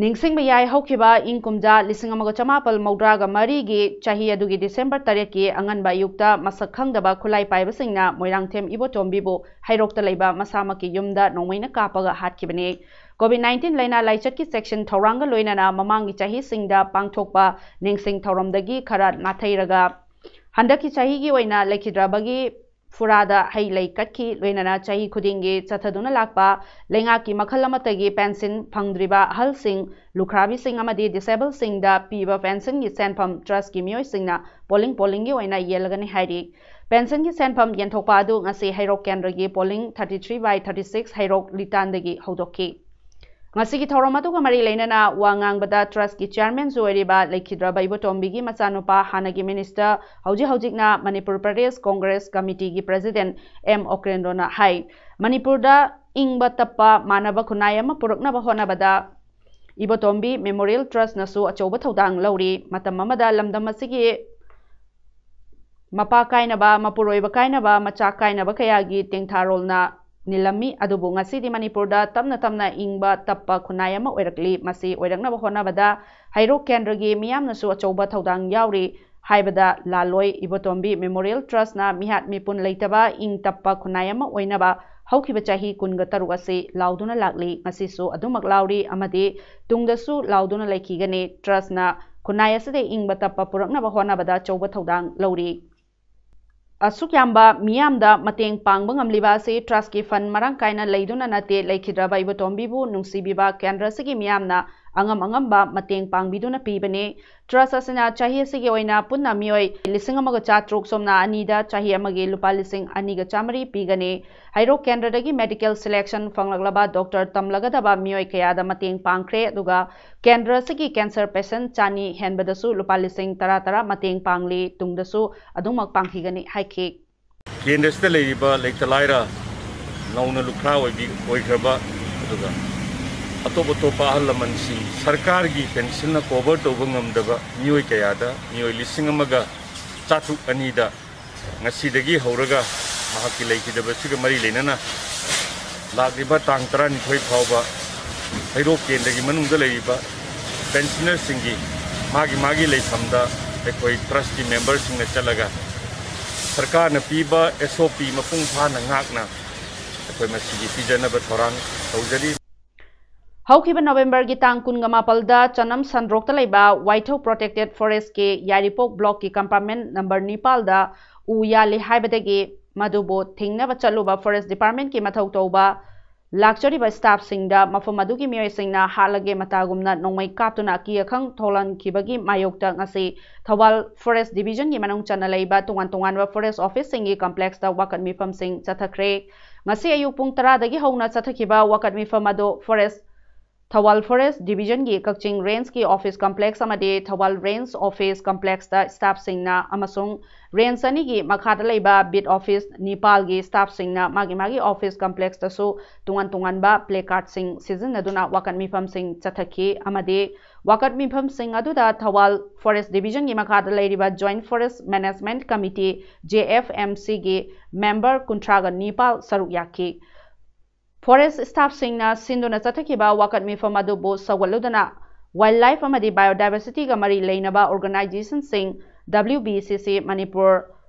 ꯅꯤꯡꯁꯤꯡꯕ ꯌꯥꯏ, ꯍꯧꯈꯤꯕ ꯏꯪ ꯀꯨꯝꯖꯥ ꯂꯤꯁꯤꯡ ꯑꯃꯒ ꯆꯃꯥꯄꯜ ꯃꯧꯗ꯭ꯔꯥꯒ ꯃꯔꯤꯒꯤ ꯆꯍꯤ ꯑꯗꯨꯒꯤ ꯗꯤꯁꯦꯝꯕꯔ ꯇꯔꯦꯠꯀꯤ ꯑꯉꯟꯕ ꯑꯌꯨꯛꯇ ꯃꯁꯛ ꯈꯪꯗꯕ ꯈꯨꯠꯂꯥꯏ ꯄꯥꯏꯕꯁꯤꯡꯅ ꯃꯣꯏꯔꯥꯡꯊꯦꯝ ꯏꯕꯣꯇꯣꯝꯕꯤꯕꯨ ꯍꯩꯔꯣꯛꯇ ꯂꯩꯕ ꯃꯁꯥꯃꯛꯀꯤ ꯌꯨꯝꯗ ꯅꯣꯡꯃꯩꯅ ꯀꯥꯞꯄꯒ ꯍꯥꯠꯈꯤꯕꯅꯤ꯫ ꯀꯣꯚꯤꯗ ꯅꯥꯏꯟꯇꯤꯟ ꯂꯥꯏꯅꯥ ꯂꯥꯏꯆꯠꯀꯤ ꯆꯦꯛꯁꯤꯟ ꯊꯧꯔꯥꯡꯒ ꯂꯣꯏꯅꯅ ꯃꯃꯥꯡꯒꯤ ꯆꯍꯤꯁꯤꯡꯗ ꯄꯥꯡꯊꯣꯛꯄ ꯅꯤꯡꯁꯤꯡ ꯊꯧꯔꯝꯗꯒꯤ ꯈꯔ ꯅꯥꯊꯩꯔꯒ ꯍꯟꯗꯛꯀꯤ ꯆꯍꯤꯒꯤ ꯑꯣꯏꯅ ꯂꯩꯈꯤꯗ꯭ꯔꯕꯒꯤ ꯐꯨꯔꯥꯗ ꯍꯩ ꯂꯩ ꯀꯠꯈꯤ꯫ ꯂꯣꯏꯅꯅ ꯆꯍꯤ ꯈꯨꯗꯤꯡꯒꯤ ꯆꯠꯊꯗꯨꯅ ꯂꯥꯛꯄ ꯂꯩꯉꯥꯛꯀꯤ ꯃꯈꯜ ꯑꯃꯠꯇꯒꯤ ꯄꯦꯟꯁꯤꯟ ꯐꯪꯗ꯭ꯔꯤꯕ ꯑꯍꯜꯁꯤꯡ, ꯂꯨꯈ꯭ꯔꯥꯕꯤꯁꯤꯡ ꯑꯃꯗꯤ ꯗꯤꯁꯦꯕꯜꯁꯤꯡꯗ ꯄꯤꯕ ꯄꯦꯟꯁꯤꯟꯒꯤ ꯁꯦꯟꯐꯝ ꯇ꯭ꯔꯁꯀꯤ ꯃꯤꯑꯣꯏꯁꯤꯡꯅ ꯄꯣꯂꯤꯡ ꯄꯣꯂꯤꯡꯒꯤ ꯑꯣꯏꯅ ꯌꯦꯜꯂꯒꯅꯤ ꯍꯥꯏꯔꯤ꯫ ꯄꯦꯟꯁꯤꯟꯒꯤ ꯁꯦꯟꯐꯝ ꯌꯦꯟꯊꯣꯛꯄ ꯑꯗꯨ ꯉꯁꯤ ꯍꯩꯔꯣꯛ ꯀꯦꯟꯗ꯭ꯔꯒꯤ polling thirty three by thirty six ꯍꯩꯔꯣꯛ ꯂꯤꯇꯥꯟꯗꯒꯤ ꯍꯧꯗꯣꯛꯈꯤ꯫ ꯉꯁꯤꯒꯤ ꯊꯧꯔꯝ ꯑꯗꯨꯒ ꯃꯔꯤ ꯂꯩꯅꯅ ꯋꯥ ꯉꯥꯡꯕꯗ ꯇ꯭ꯔꯁꯀꯤ ꯆꯤꯌꯥꯔꯃꯦꯟꯁꯨ ꯑꯣꯏꯔꯤꯕ ꯂꯩꯈꯤꯗ꯭ꯔꯕ ꯏꯕꯣꯇꯣꯝꯕꯤꯒꯤ ꯃꯆꯥꯅꯨꯄꯥ, ꯍꯥꯟꯅꯒꯤ ꯃꯤꯅꯤꯁꯇꯔ, ꯍꯧꯖꯤꯛ ꯍꯧꯖꯤꯛꯅ ꯃꯅꯤꯄꯨꯔ ꯄ꯭ꯔꯗꯦꯁ ꯀꯣꯡꯒ꯭ꯔꯦꯁ ꯀꯃꯤꯇꯤꯒꯤ ꯄ꯭ꯔꯦꯁꯤꯗꯦꯟ ꯑꯦꯝ ꯑꯣꯀ꯭ꯔꯦꯟꯗ꯭ꯔꯣꯅ ꯍꯥꯏ, ꯃꯅꯤꯄꯨꯔꯗ ꯏꯪꯕ ꯇꯞꯄ ꯃꯥꯟꯅꯕ ꯈꯨꯟꯅꯥꯏ ꯑꯃ ꯄꯨꯔꯛꯅꯕ ꯍꯣꯠꯅꯕꯗ ꯏꯕꯣꯇꯣꯝꯕꯤ ꯃꯦꯃꯣꯔꯤꯌꯦꯜ ꯇ꯭ꯔꯁꯅꯁꯨ ꯑꯆꯧꯕ ꯊꯧꯗꯥꯡ ꯂꯧꯔꯤ꯫ ꯃꯇꯝ ꯑꯃꯗ ꯂꯝꯗꯝ ꯑꯁꯤꯒꯤ ꯃꯄꯥ ꯀꯥꯏꯅꯕ, ꯃꯄꯨꯔꯣꯏꯕ ꯀꯥꯏꯅꯕ, ꯃꯆꯥ ꯀꯥꯏꯅꯕ ꯀꯌꯥꯒꯤ ꯇꯦꯡꯊꯥꯔꯣꯜꯅ ꯅꯤꯜꯂꯝꯃꯤ꯫ ꯑꯗꯨꯕꯨ ꯉꯁꯤꯗꯤ ꯃꯅꯤꯄꯨꯔꯗ ꯇꯞꯅ ꯇꯞꯅ ꯏꯪꯕ ꯇꯞꯄ ꯈꯨꯟꯅꯥꯏ ꯑꯃ ꯑꯣꯏꯔꯛꯂꯤ꯫ ꯃꯁꯤ ꯑꯣꯏꯔꯛꯅꯕ ꯍꯣꯠꯅꯕꯗ ꯍꯩꯔꯣꯛ ꯀꯦꯟꯗ꯭ꯔꯒꯤ ꯃꯤꯌꯥꯝꯅꯁꯨ ꯑꯆꯧꯕ ꯊꯧꯗꯥꯡ ꯌꯥꯎꯔꯤ ꯍꯥꯏꯕꯗ ꯂꯥꯜꯂꯣꯏ꯫ ꯏꯕꯣꯇꯣꯝꯕꯤ ꯃꯦꯃꯣꯔꯤꯌꯦꯜ ꯇ꯭ꯔꯁꯅ ꯃꯤꯍꯥꯠ ꯃꯤꯄꯨꯟ ꯂꯩꯇꯕ ꯏꯪ ꯇꯞꯄ ꯈꯨꯟꯅꯥꯏ ꯑꯃ ꯑꯣꯏꯅꯕ ꯍꯧꯈꯤꯕ ꯆꯍꯤ ꯀꯨꯟꯒ ꯇꯔꯨꯛ ꯑꯁꯤ ꯂꯥꯎꯗꯨꯅ ꯂꯥꯛꯂꯤ꯫ ꯉꯁꯤꯁꯨ ꯑꯗꯨꯃꯛ ꯂꯥꯎꯔꯤ ꯑꯃꯗꯤ ꯇꯨꯡꯗꯁꯨ ꯂꯥꯎꯗꯨꯅ ꯂꯩꯈꯤꯒꯅꯤ꯫ ꯇ꯭ꯔꯁꯅ ꯈꯨꯟꯅꯥꯏ ꯑꯁꯤꯗ ꯏꯪꯕ ꯇꯞꯄ ꯄꯨꯔꯛꯅꯕ ꯍꯣꯠꯅꯕꯗ ꯑꯆꯧꯕ ꯊꯧꯗꯥꯡ ꯂꯧꯔꯤ꯫ ꯑꯁꯨꯛ ꯌꯥꯝꯕ ꯃꯤꯌꯥꯝꯗ ꯃꯇꯦꯡ ꯄꯥꯡꯕ ꯉꯝꯂꯤꯕ ꯑꯁꯤ ꯇ꯭ꯔꯁꯀꯤ ꯐꯟ ꯃꯔꯥꯡ ꯀꯥꯏꯅ ꯂꯩꯗꯨꯅ ꯅꯠꯇꯦ꯫ ꯂꯩꯈꯤꯗ꯭ꯔꯕ ꯏꯕꯣꯇꯣꯝꯕꯤꯕꯨ ꯅꯨꯡꯁꯤꯕꯤꯕ ꯀꯦꯟꯗ꯭ꯔ ꯑꯁꯤꯒꯤ ꯃꯤꯌꯥꯝꯅ ꯑꯉꯝ ꯑꯉꯝꯕ ꯃꯇꯦꯡ ꯄꯥꯡꯕꯤꯗꯨꯅ ꯄꯤꯕꯅꯤ꯫ ꯇ꯭ꯔꯁ ꯑꯁꯤꯅ ꯆꯍꯤ ꯑꯁꯤꯒꯤ ꯑꯣꯏꯅ ꯄꯨꯟꯅ ꯃꯤꯑꯣꯏ ꯂꯤꯁꯤꯡ ꯑꯃꯒ ꯆꯥꯇ꯭ꯔꯨꯛ ꯁꯣꯝꯅ ꯑꯅꯤꯗ ꯆꯍꯤ ꯑꯃꯒꯤ ꯂꯨꯄꯥ ꯂꯤꯁꯤꯡ ꯑꯅꯤꯒ ꯆꯥꯃꯔꯤ ꯄꯤꯒꯅꯤ꯫ ꯍꯩꯔꯣꯛ ꯀꯦꯟꯗ꯭ꯔꯗꯒꯤ ꯃꯦꯗꯤꯀꯦꯜ ꯁꯦꯂꯦꯛꯁꯟ ꯐꯪꯂꯛꯂꯕ ꯗꯣꯛꯇꯔ ꯇꯝꯂꯒꯗꯕ ꯃꯤꯑꯣꯏ ꯀꯌꯥꯗ ꯃꯇꯦꯡ ꯄꯥꯡꯈ꯭ꯔꯦ, ꯑꯗꯨꯒ ꯀꯦꯟꯗ꯭ꯔ ꯑꯁꯤꯒꯤ ꯀꯦꯟꯁꯔ ꯄꯦꯁꯦꯟ ꯆꯅꯤ ꯍꯦꯟꯕꯗꯁꯨ ꯂꯨꯄꯥ ꯂꯤꯁꯤꯡ ꯇꯔꯥ ꯇꯔꯥ ꯃꯇꯦꯡ ꯄꯥꯡꯂꯤ, ꯇꯨꯡꯗꯁꯨ ꯑꯗꯨꯃꯛ ꯄꯥꯡꯈꯤꯒꯅꯤ ꯍꯥꯏꯈꯤ꯫ ꯀꯦꯟꯗ꯭ꯔꯁꯤꯗ ꯂꯩꯔꯤꯕ ꯂꯩꯇ ꯂꯥꯏꯔ, ꯅꯧꯅ ꯂꯨꯈ꯭ꯔꯥ ꯑꯣꯏꯕꯤ-, ꯑꯣꯏꯈ꯭ꯔꯕ, ꯑꯗꯨꯒ ꯑꯇꯣꯞ ꯑꯇꯣꯞꯄ ꯑꯍꯜ ꯂꯃꯟꯁꯤꯡ, ꯁꯔꯀꯥꯔꯒꯤ ꯄꯦꯟꯁꯤꯜꯅ ꯀꯣꯚꯔ ꯇꯧꯕ ꯉꯝꯗꯕ ꯃꯤꯑꯣꯏ ꯀꯌꯥꯗ, ꯃꯤꯑꯣꯏ ꯂꯤꯁꯤꯡ ꯑꯃꯒ ꯆꯥꯇ꯭ꯔꯨꯛ ꯑꯅꯤꯗ ꯉꯁꯤꯗꯒꯤ ꯍꯧꯔꯒ ꯃꯍꯥꯛꯀꯤ ꯂꯩꯈꯤꯗꯕꯁꯤꯒ ꯃꯔꯤ ꯂꯩꯅꯅ ꯂꯥꯛꯂꯤꯕ ꯇꯥꯡ ꯇꯔꯥꯅꯤꯊꯣꯏ ꯐꯥꯎꯕ ꯍꯩꯔꯣꯛ ꯀꯦꯟꯗ꯭ꯔꯒꯤ ꯃꯅꯨꯡꯗ ꯂꯩꯔꯤꯕ ꯄꯦꯟꯁꯤꯅꯔꯁꯤꯡꯒꯤ ꯃꯥꯒꯤ ꯃꯥꯒꯤ ꯂꯩꯐꯝꯗ ꯑꯩꯈꯣꯏ ꯇ꯭ꯔꯁꯀꯤ ꯃꯦꯝꯕꯔꯁꯤꯡꯅ ꯆꯠꯂꯒ ꯁꯔꯀꯥꯔꯅ ꯄꯤꯕ ꯑꯦꯁ ꯑꯣ ꯄꯤ ꯃꯄꯨꯡ ꯐꯥꯅ ꯉꯥꯛꯅ ꯑꯩꯈꯣꯏ ꯃꯁꯤꯒꯤ ꯄꯤꯖꯅꯕ ꯊꯧꯔꯥꯡ ꯇꯧꯖꯔꯤ꯫ ꯍꯧꯈꯤꯕ ꯅꯣꯕꯦꯝꯕꯔꯒꯤ ꯇꯥꯡ ꯀꯨꯟꯒ ꯃꯥꯄꯜꯗ ꯆꯅꯝ ꯁꯟꯗ꯭ꯔꯣꯛꯇ ꯂꯩꯕ ꯋꯥꯏꯊꯧ ꯄ꯭ꯔꯣꯇꯦꯛꯇꯦꯠ ꯐꯣꯔꯦꯁ꯭ꯠꯀꯤ ꯌꯥꯏꯔꯤꯄꯣꯛ ꯕ꯭ꯂꯣꯛꯀꯤ ꯀꯝꯄꯥꯔꯠꯃꯦꯟꯠ ꯅꯝꯕꯔ ꯅꯤꯄꯥꯜꯗ ꯎ ꯌꯥꯜꯂꯤ ꯍꯥꯏꯕꯗꯒꯤ ꯃꯗꯨꯕꯨ ꯊꯤꯡꯅꯕ ꯆꯠꯂꯨꯕ ꯐꯣꯔꯦꯁ꯭ꯠ ꯗꯤꯄꯥꯔꯠꯃꯦꯟꯠꯀꯤ ꯃꯊꯧ ꯇꯧꯕ ꯂꯥꯛꯆꯔꯤꯕ ꯁ꯭ꯇꯥꯐꯁꯤꯡꯗ ꯃꯐꯝ ꯑꯗꯨꯒꯤ ꯃꯤꯑꯣꯏꯁꯤꯡꯅ ꯍꯥꯠꯂꯒꯦ ꯃꯇꯥꯒꯨꯝꯅ ꯅꯣꯡꯃꯩ ꯀꯥꯞꯇꯨꯅ ꯑꯀꯤ ꯑꯈꯪ ꯊꯣꯛꯍꯟꯈꯤꯕꯒꯤ ꯃꯥꯌꯣꯛꯇ ꯉꯁꯤ ꯊꯧꯕꯥꯜ ꯐꯣꯔꯦꯁ꯭ꯠ ꯗꯤꯕꯤꯖꯟꯒꯤ ꯃꯅꯨꯡ ꯆꯟꯅ ꯂꯩꯕ ꯇꯣꯉꯥꯟ ꯇꯣꯉꯥꯟꯕ ꯐꯣꯔꯦꯁ꯭ꯠ ꯑꯣꯐꯤꯁꯁꯤꯡꯒꯤ ꯀꯝꯄ꯭ꯂꯦꯛꯁꯇ ꯋꯥꯀꯠ ꯃꯤꯐꯝꯁꯤꯡ ꯆꯠꯊꯈ꯭ꯔꯦ꯫ ꯉꯁꯤ ꯑꯌꯨꯛ ꯄꯨꯡ ꯇꯔꯥꯗꯒꯤ ꯍꯧꯅ ꯆꯠꯊꯈꯤꯕ ꯋꯥꯀꯠ ꯃꯤꯐꯝ ꯑꯗꯨ ꯐꯣꯔꯦꯁ꯭ꯠ ꯊꯧꯕꯥꯜ ꯐꯣꯔꯦꯁ꯭ꯠ ꯗꯤꯕꯤꯖꯟꯒꯤ ꯀꯛꯆꯤꯡ ꯔꯦꯟꯖꯀꯤ ꯑꯣꯐꯤꯁ ꯀꯝꯄ꯭ꯂꯦꯛꯁ ꯑꯃꯗꯤ ꯊꯧꯕꯥꯜ ꯔꯦꯟꯖ ꯑꯣꯐꯤꯁ ꯀꯝꯄ꯭ꯂꯦꯛꯁꯇ ꯁ꯭ꯇꯥꯐꯁꯤꯡꯅ ꯑꯃꯁꯨꯡ ꯔꯦꯟꯖ ꯑꯅꯤꯒꯤ ꯃꯈꯥꯗ ꯂꯩꯕ ꯕꯤꯠ ꯑꯣꯐꯤꯁ ꯅꯤꯄꯥꯜꯒꯤ ꯁ꯭ꯇꯥꯐꯁꯤꯡꯅ ꯃꯥꯒꯤ ꯃꯥꯒꯤ ꯑꯣꯐꯤꯁ ꯀꯝꯄ꯭ꯂꯦꯛꯁꯇꯁꯨ ꯇꯣꯉꯥꯟ ꯇꯣꯉꯥꯟꯕ ꯄ꯭ꯂꯦ ꯀꯥꯔꯗꯁꯤꯡ ꯁꯤꯖꯤꯟꯅꯗꯨꯅ ꯋꯥꯀꯠ ꯃꯤꯐꯝꯁꯤꯡ ꯆꯠꯊꯈꯤ ꯑꯃꯗꯤ ꯋꯥꯀꯠ ꯃꯤꯐꯝꯁꯤꯡ ꯑꯗꯨꯗ ꯊꯧꯕꯥꯜ ꯐꯣꯔꯦꯁ꯭ꯠ ꯗꯤꯕꯤꯖꯟꯒꯤ ꯃꯈꯥꯗ ꯂꯩꯔꯤꯕ joint forest management committee, J F M ꯁꯤꯒꯤ ꯃꯦꯝꯕꯔ ꯀꯨꯟꯊ꯭ꯔꯥꯒ ꯅꯤꯄꯥꯜ ꯁꯔꯨꯛ ꯌꯥꯈꯤ꯫ ꯐꯣꯔꯦꯁ꯭ꯠ ꯁ꯭ꯇꯥꯐꯁꯤꯡꯅ ꯁꯤꯟꯗꯨꯅ ꯆꯠꯊꯈꯤꯕ ꯋꯥꯀꯠ ꯃꯤꯐꯝ ꯑꯗꯨꯕꯨ ꯁꯧꯒꯠꯂꯨꯗꯨꯅ ꯋꯥꯏꯜꯗ ꯂꯥꯏꯐ ꯑꯃꯗꯤ ꯕꯥꯏꯑꯣꯗꯥꯏꯕꯔꯁꯤꯇꯤꯒ ꯃꯔꯤ ꯂꯩꯅꯕ ꯑꯣꯔꯒꯅꯥꯏꯖꯦꯁꯟꯁꯤꯡ, ꯗꯕ꯭ꯂꯤꯌꯨ ꯕꯤ ꯁꯤ ꯁꯤ ꯃꯅꯤꯄꯨꯔ,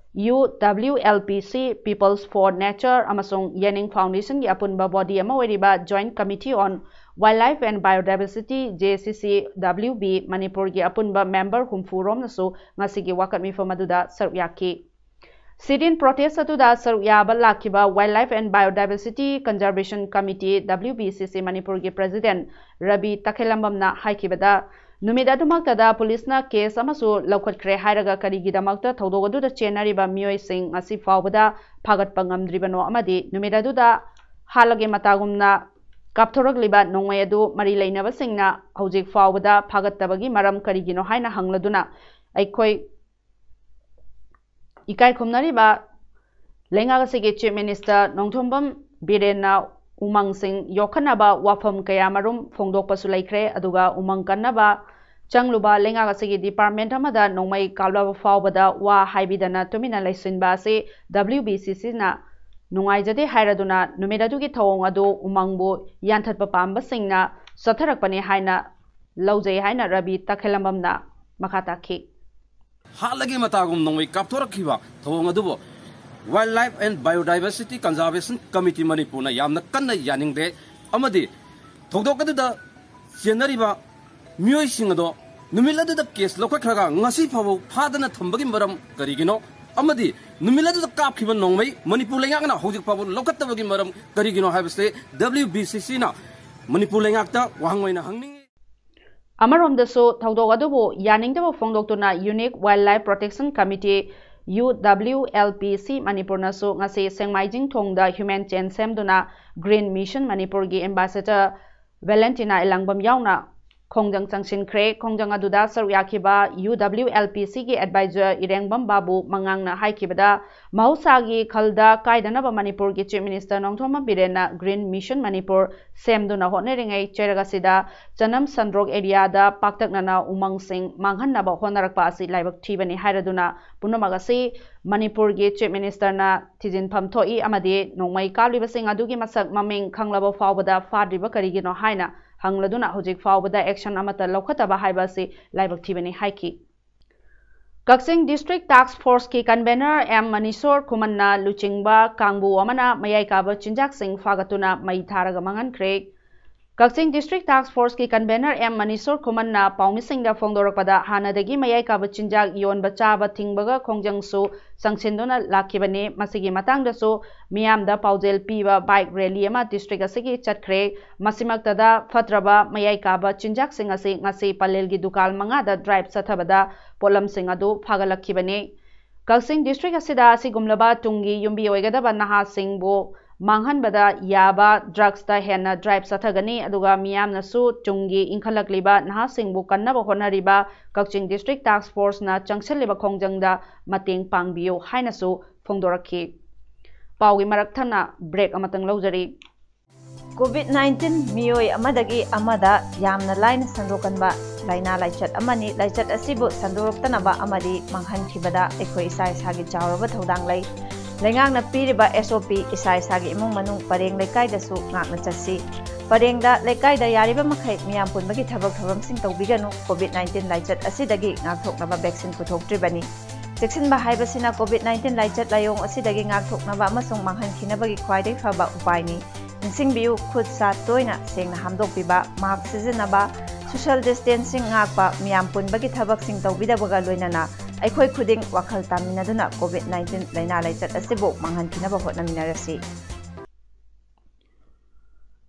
ꯌꯨ ꯗꯕ꯭ꯂꯤꯌꯨ ꯑꯦꯜ ꯄꯤ ꯁꯤ, ꯄꯤꯄꯜꯁ ꯐꯣꯔ ꯅꯦꯆꯔ ꯑꯃꯁꯨꯡ ꯌꯦꯅꯤꯡ ꯐꯥꯎꯟꯗꯦꯁꯟꯒꯤ ꯑꯄꯨꯟꯕ ꯕꯣꯗꯤ ꯑꯃ ꯑꯣꯏꯔꯤꯕ joint committee on wild life and biodiversity, J ꯁꯤ ꯁꯤ ꯗꯕ꯭ꯂꯤꯌꯨ ꯕꯤ, ꯃꯅꯤꯄꯨꯔꯒꯤ ꯑꯄꯨꯟꯕ ꯃꯦꯝꯕꯔ ꯍꯨꯝꯐꯨ ꯔꯣꯝꯅꯁꯨ ꯉꯁꯤꯒꯤ ꯋꯥꯀꯠ ꯃꯤꯐꯝ ꯑꯗꯨꯗ ꯁꯔꯨꯛ ꯌꯥꯈꯤ꯫ ꯁꯤꯠ ꯏꯟ ꯄ꯭ꯔꯣꯇꯦꯁ꯭ꯠ ꯑꯗꯨꯗ ꯁꯔꯨꯛ ꯌꯥꯕ ꯂꯥꯛꯈꯤꯕ wildlife and biodiversity conservation committee, W B C C ꯃꯅꯤꯄꯨꯔꯒꯤ ꯄ꯭ꯔꯦꯁꯤꯗꯦꯟꯠ ꯔꯕꯤ ꯇꯈꯦꯂꯝꯕꯝꯅ ꯍꯥꯏꯈꯤꯕꯗ, ꯅꯨꯃꯤꯠ ꯑꯗꯨꯃꯛꯇꯗ ꯄꯨꯂꯤꯁꯅ ꯀꯦꯁ ꯑꯃꯁꯨ ꯂꯧꯈꯠꯈ꯭ꯔꯦ ꯍꯥꯏꯔꯒ ꯀꯔꯤꯒꯤꯗꯃꯛꯇ ꯊꯧꯗꯣꯛ ꯑꯗꯨꯗ ꯆꯦꯟꯅꯔꯤꯕ ꯃꯤꯑꯣꯏꯁꯤꯡ ꯉꯁꯤ ꯐꯥꯎꯕꯗ ꯐꯥꯒꯠꯄ ꯉꯝꯗ꯭ꯔꯤꯕꯅꯣ ꯑꯃꯗꯤ ꯅꯨꯃꯤꯠ ꯑꯗꯨꯗ ꯍꯥꯠꯂꯒꯦ ꯃꯇꯥꯒꯨꯝꯅ ꯀꯥꯞꯊꯣꯔꯛꯂꯤꯕ ꯅꯣꯡꯃꯩ ꯑꯗꯨ ꯃꯔꯤ ꯂꯩꯅꯕꯁꯤꯡꯅ ꯍꯧꯖꯤꯛ ꯐꯥꯎꯕꯗ ꯐꯥꯒꯠꯇꯕꯒꯤ ꯃꯔꯝ ꯀꯔꯤꯒꯤꯅꯣ ꯍꯥꯏꯅ ꯍꯪꯂꯗꯨꯅ ꯑꯩꯈꯣꯏ ꯏꯀꯥꯏ ꯈꯨꯝꯅꯔꯤꯕ ꯂꯩꯉꯥꯛ ꯑꯁꯤꯒꯤ ꯆꯤꯐ ꯃꯤꯅꯤꯁꯇꯔ ꯅꯣꯡꯊꯣꯝꯕꯝ ꯕꯤꯔꯦꯟꯅ ꯎꯃꯪꯁꯤꯡ ꯌꯣꯛꯈꯠꯅꯕ ꯋꯥꯐꯝ ꯀꯌꯥꯃꯔꯨꯝ ꯐꯣꯡꯗꯣꯛꯄꯁꯨ ꯂꯩꯈ꯭ꯔꯦ꯫ ꯑꯗꯨꯒ ꯎꯃꯪ ꯀꯟꯅꯕ ꯆꯪꯂꯨꯕ ꯂꯩꯉꯥꯛ ꯑꯁꯤꯒꯤ department ꯑꯃꯗ ꯅꯣꯡꯃꯩ ꯀꯥꯞꯂꯕ ꯐꯥꯎꯕꯗ ꯋꯥ ꯍꯥꯏꯕꯤꯗꯅ ꯇꯨꯃꯤꯟꯅ ꯂꯩꯁꯤꯟꯕ ꯑꯁꯤ W B C C ꯅ ꯅꯨꯡꯉꯥꯏꯖꯗꯦ ꯍꯥꯏꯔꯗꯨꯅ ꯅꯨꯃꯤꯠ ꯑꯗꯨꯒꯤ ꯊꯧꯑꯣꯡ ꯑꯗꯨ ꯎꯃꯪꯕꯨ ꯌꯥꯟꯊꯠꯄ ꯄꯥꯝꯕꯁꯤꯡꯅ ꯆꯠꯊꯔꯛꯄꯅꯤ ꯍꯥꯏꯅ ꯂꯧꯖꯩ ꯍꯥꯏꯅ ꯔꯕꯤ ꯇꯈꯦꯂꯝꯕꯝꯅ ꯃꯈꯥ ꯇꯥꯈꯤ꯫ ꯍꯥꯠꯂꯒꯦ ꯃꯇꯥꯒꯨꯝ ꯅꯣꯡꯃꯩ ꯀꯥꯞꯊꯣꯔꯛꯈꯤꯕ ꯊꯧꯑꯣꯡ ꯑꯗꯨꯕꯨ Wildlife and Biodiversity Conservation Committee ꯃꯅꯤꯄꯨꯔꯅ ꯌꯥꯝꯅ ꯀꯟꯅ ꯌꯥꯅꯤꯡꯗꯦ ꯑꯃꯗꯤ ꯊꯧꯗꯣꯛ ꯑꯗꯨꯗ ꯆꯦꯟꯅꯔꯤꯕ ꯃꯤꯑꯣꯏꯁꯤꯡ ꯑꯗꯣ ꯅꯨꯃꯤꯠ ꯑꯗꯨꯗ case ꯂꯧꯈꯠꯈ꯭ꯔꯒ ꯉꯁꯤ ꯐꯥꯎꯕ ꯐꯥꯗꯅ ꯊꯝꯕꯒꯤ ꯃꯔꯝ ꯀꯔꯤꯒꯤꯅꯣ ꯑꯃꯗꯤ ꯅꯨꯃꯤꯠ ꯑꯗꯨꯗ ꯀꯥꯞꯈꯤꯕ ꯅꯣꯡꯃꯩ ꯃꯅꯤꯄꯨꯔ ꯂꯩꯉꯥꯛꯅ ꯍꯧꯖꯤꯛ ꯐꯥꯎꯕ ꯂꯧꯈꯠꯇꯕꯒꯤ ꯃꯔꯝ ꯀꯔꯤꯒꯤꯅꯣ ꯍꯥꯏꯕꯁꯤ W B C C ꯅ ꯃꯅꯤꯄꯨꯔ ꯂꯩꯉꯥꯛꯇ ꯋꯥꯍꯪ ꯑꯣꯏꯅ ꯍꯪꯅꯤꯡꯏ꯫ ꯑꯃꯔꯣꯝꯗꯁꯨ ꯊꯧꯗꯣꯛ ꯑꯗꯨꯕꯨ ꯌꯥꯅꯤꯡꯗꯕ ꯐꯣꯡꯗꯣꯛꯇꯨꯅ Unique Wildlife Protection Committee, U W L P C, ꯃꯅꯤꯄꯨꯔꯅꯁꯨ ꯉꯁꯤ ꯁꯦꯡꯃꯥꯏꯖꯤꯡ ꯊꯣꯡꯗ human chain ꯁꯦꯝꯗꯨꯅ Green Mission ꯃꯅꯤꯄꯨꯔꯒꯤ ambassador ꯚꯦꯂꯦꯟꯇꯤꯅꯥ ꯏꯂꯥꯡꯕꯝ ꯌꯥꯎꯅ ꯈꯣꯡꯖꯪ ꯆꯪꯁꯤꯟꯈ꯭ꯔꯦ꯫ ꯈꯣꯡꯖꯪ ꯑꯗꯨꯗ ꯁꯔꯨꯛ ꯌꯥꯈꯤꯕ U W L P C ꯒꯤ advisor ꯏꯔꯦꯡꯕꯝ ꯕꯥꯕꯨ ꯃꯉꯥꯡꯅ ꯍꯥꯏꯈꯤꯕꯗ, ꯃꯍꯧꯁꯥꯒꯤ ꯈꯜꯗ ꯀꯥꯏꯗꯅꯕ ꯃꯅꯤꯄꯨꯔꯒꯤ Chief Minister Nongthombam ꯕꯤꯔꯦꯟꯅ Green Mission Manipur ꯁꯦꯝꯗꯨꯅ ꯍꯣꯠꯅꯔꯤꯉꯩ ꯆꯩꯔꯛ ꯑꯁꯤꯗ ꯆꯅꯝ ꯁꯟꯗ꯭ꯔꯣꯛ area ꯗ ꯄꯥꯛꯇꯛꯅꯅ ꯎꯃꯪꯁꯤꯡ ꯃꯥꯡꯍꯟꯅꯕ ꯍꯣꯠꯅꯔꯛꯄ ꯑꯁꯤ ꯂꯥꯏꯕꯛ ꯊꯤꯕꯅꯤ ꯍꯥꯏꯔꯗꯨꯅ ꯄꯨꯝꯅꯃꯛ ꯑꯁꯤ ꯃꯅꯤꯄꯨꯔꯒꯤ Chief Minister ꯅ ꯊꯤꯖꯤꯟꯐꯝ ꯊꯣꯛꯏ ꯑꯃꯗꯤ ꯅꯣꯡꯃꯩ ꯀꯥꯞꯂꯤꯕꯁꯤꯡ ꯑꯗꯨꯒꯤ ꯃꯁꯛ ꯃꯃꯤꯡ ꯈꯪꯂꯕ ꯐꯥꯎꯕꯗ ꯐꯥꯗ꯭ꯔꯤꯕ ꯀꯔꯤꯒꯤꯅꯣ ꯍꯥꯏꯅ ꯍꯪꯂꯗꯨꯅ ꯍꯧꯖꯤꯛ ꯐꯥꯎꯕꯗ action ꯑꯃꯠꯇ ꯂꯧꯈꯠꯇꯕ ꯍꯥꯏꯕ ꯑꯁꯤ ꯂꯥꯏꯕꯛ ꯊꯤꯕꯅꯤ ꯍꯥꯏꯈꯤ꯫ ꯀꯛꯆꯤꯡ District Task Force ꯀꯤ convener M ꯃꯅꯤꯁꯣꯔ ꯈꯨꯃꯟꯅ ꯂꯨꯆꯤꯡꯕ ꯀꯥꯡꯕꯨ ꯑꯃꯅ ꯃꯌꯥꯏ ꯀꯥꯕ ꯆꯤꯟꯖꯥꯛꯁꯤꯡ ꯐꯥꯒꯠꯇꯨꯅ ꯃꯩ ꯊꯥꯔꯒ ꯃꯥꯡꯍꯟꯈ꯭ꯔꯦ꯫ ꯀꯛꯆꯤꯡ District Task Force ꯀꯤ convener M ꯃꯅꯤꯁꯣꯔ ꯈꯨꯃꯟꯅ ꯄꯥꯎꯃꯤꯁꯤꯡꯗ ꯐꯣꯡꯗꯣꯔꯛꯄꯗ, ꯍꯥꯟꯅꯗꯒꯤ ꯃꯌꯥꯏ ꯀꯥꯕ ꯆꯤꯟꯖꯥꯛ ꯌꯣꯟꯕ ꯆꯥꯕ ꯊꯤꯡꯕꯒ ꯈꯣꯡꯖꯪꯁꯨ ꯆꯪꯁꯤꯟꯗꯨꯅ ꯂꯥꯛꯈꯤꯕꯅꯤ꯫ ꯃꯁꯤꯒꯤ ꯃꯇꯥꯡꯗꯁꯨ ꯃꯤꯌꯥꯝꯗ ꯄꯥꯎꯖꯦꯜ ꯄꯤꯕ bike rally ꯑꯃ district ꯑꯁꯤꯒꯤ ꯆꯠꯈ꯭ꯔꯦ꯫ ꯃꯁꯤꯃꯛꯇꯗ ꯐꯠꯇ꯭ꯔꯕ ꯃꯌꯥꯏ ꯀꯥꯕ ꯆꯤꯟꯖꯥꯛꯁꯤꯡ ꯑꯁꯤ ꯉꯁꯤ ꯄꯂꯦꯜꯒꯤ ꯗꯨꯀꯥꯟ ꯃꯉꯥꯗ drive ꯆꯠꯊꯕꯗ ꯄꯣꯠꯂꯝꯁꯤꯡ ꯑꯗꯨ ꯐꯥꯒꯠꯂꯛꯈꯤꯕꯅꯤ꯫ ꯀꯛꯆꯤꯡ district ꯑꯁꯤꯗ ꯑꯁꯤꯒꯨꯝꯂꯕ ꯇꯨꯡꯒꯤ ꯌꯨꯝꯕꯤ ꯑꯣꯏꯒꯗꯕ ꯅꯍꯥꯁꯤꯡꯕꯨ ꯃꯥꯡꯍꯟꯕꯗ ꯌꯥꯕ drugs ꯇ ꯍꯦꯟꯅ drive ꯆꯠꯊꯒꯅꯤ, ꯑꯗꯨꯒ ꯃꯤꯌꯥꯝꯅꯁꯨ ꯇꯨꯡꯒꯤ ꯏꯟꯈꯠꯂꯛꯂꯤꯕ ꯅꯍꯥꯁꯤꯡꯕꯨ ꯀꯟꯅꯕ ꯍꯣꯠꯅꯔꯤꯕ ꯀꯛꯆꯤꯡ District Task Force ꯅ ꯆꯪꯁꯤꯜꯂꯤꯕ ꯈꯣꯡꯖꯪꯗ ꯃꯇꯦꯡ ꯄꯥꯡꯕꯤꯌꯨ ꯍꯥꯏꯅꯁꯨ ꯐꯣꯡꯗꯣꯔꯛꯈꯤ꯫ ꯄꯥꯎꯒꯤ ꯃꯔꯛ ꯊꯠꯅ break ꯑꯃꯇꯪ ꯂꯧꯖꯔꯤ꯫ COVID nineteen ꯃꯤꯑꯣꯏ ꯑꯃꯗꯒꯤ ꯑꯃꯗ ꯌꯥꯝꯅ ꯂꯥꯏꯅ ꯁꯟꯗꯣꯛꯀꯟꯕ ꯂꯥꯏꯅꯥ ꯂꯥꯏꯆꯠ ꯑꯃꯅꯤ꯫ ꯂꯥꯏꯆꯠ ꯑꯁꯤꯕꯨ ꯁꯟꯗꯣꯔꯛꯇꯅꯕ ꯑꯃꯗꯤ ꯃꯥꯡꯍꯟꯈꯤꯕꯗ ꯑꯩꯈꯣꯏ ꯏꯁꯥ ꯏꯁꯥꯒꯤ ꯆꯥꯎꯔꯕ ꯊꯧꯗꯥꯡ ꯂꯩ꯫ ꯂꯩꯉꯥꯛꯅ ꯄꯤꯔꯤꯕ S O P ꯏꯁꯥ ꯏꯁꯥꯒꯤ ꯏꯃꯨꯡ ꯃꯅꯨꯡ, ꯄꯔꯦꯡ ꯂꯩꯀꯥꯏꯗꯁꯨ ꯉꯥꯛꯅ ꯆꯠꯁꯤ꯫ ꯄꯔꯦꯡꯗ, ꯂꯩꯀꯥꯏꯗ ꯌꯥꯔꯤꯕ ꯃꯈꯩ ꯃꯤꯌꯥꯝ ꯄꯨꯟꯕꯒꯤ ꯊꯕꯛ ꯊꯧꯔꯝꯁꯤꯡ ꯇꯧꯕꯤꯒꯅꯨ꯫ COVID nineteen ꯂꯥꯏꯆꯠ ꯑꯁꯤꯗꯒꯤ ꯉꯥꯛꯊꯣꯛꯅꯕ vaccine ꯄꯨꯊꯣꯛꯇ꯭ꯔꯤꯕꯅꯤ꯫ ꯆꯦꯛꯁꯤꯟꯕ ꯍꯥꯏꯕꯁꯤꯅ COVID nineteen ꯂꯥꯏꯆꯠ ꯂꯥꯏꯑꯣꯡ ꯑꯁꯤꯗꯒꯤ ꯉꯥꯛꯊꯣꯛꯅꯕ ꯑꯃꯁꯨꯡ ꯃꯥꯡꯍꯟꯈꯤꯅꯕꯒꯤ ꯈ꯭ꯋꯥꯏꯗꯒꯤ ꯐꯕ ꯎꯄꯥꯏꯅꯤ꯫ ꯅꯤꯡꯁꯤꯡꯕꯤꯌꯨ, ꯈꯨꯠ ꯁꯥ ꯇꯣꯏꯅ ꯁꯦꯡꯅ ꯍꯥꯝꯗꯣꯛꯄꯤꯕ, mask ꯁꯤꯖꯤꯟꯅꯕ, social distancing ꯉꯥꯛꯄ, ꯃꯤꯌꯥꯝ ꯄꯨꯟꯕꯒꯤ ꯊꯕꯛꯁꯤꯡ ꯇꯧꯕꯤꯗꯕꯒ ꯂꯣꯏꯅꯅ ꯑꯩꯈꯣꯏ ꯈꯨꯗꯤꯡ ꯋꯥꯈꯜ ꯇꯥꯃꯤꯟꯅꯗꯨꯅ COVID nineteen ꯂꯥꯏꯅꯥ ꯂꯥꯏꯆꯠ ꯑꯁꯤꯕꯨ ꯃꯥꯡꯍꯟꯈꯤꯅꯕ ꯍꯣꯠꯅꯃꯤꯟꯅꯔꯁꯤ꯫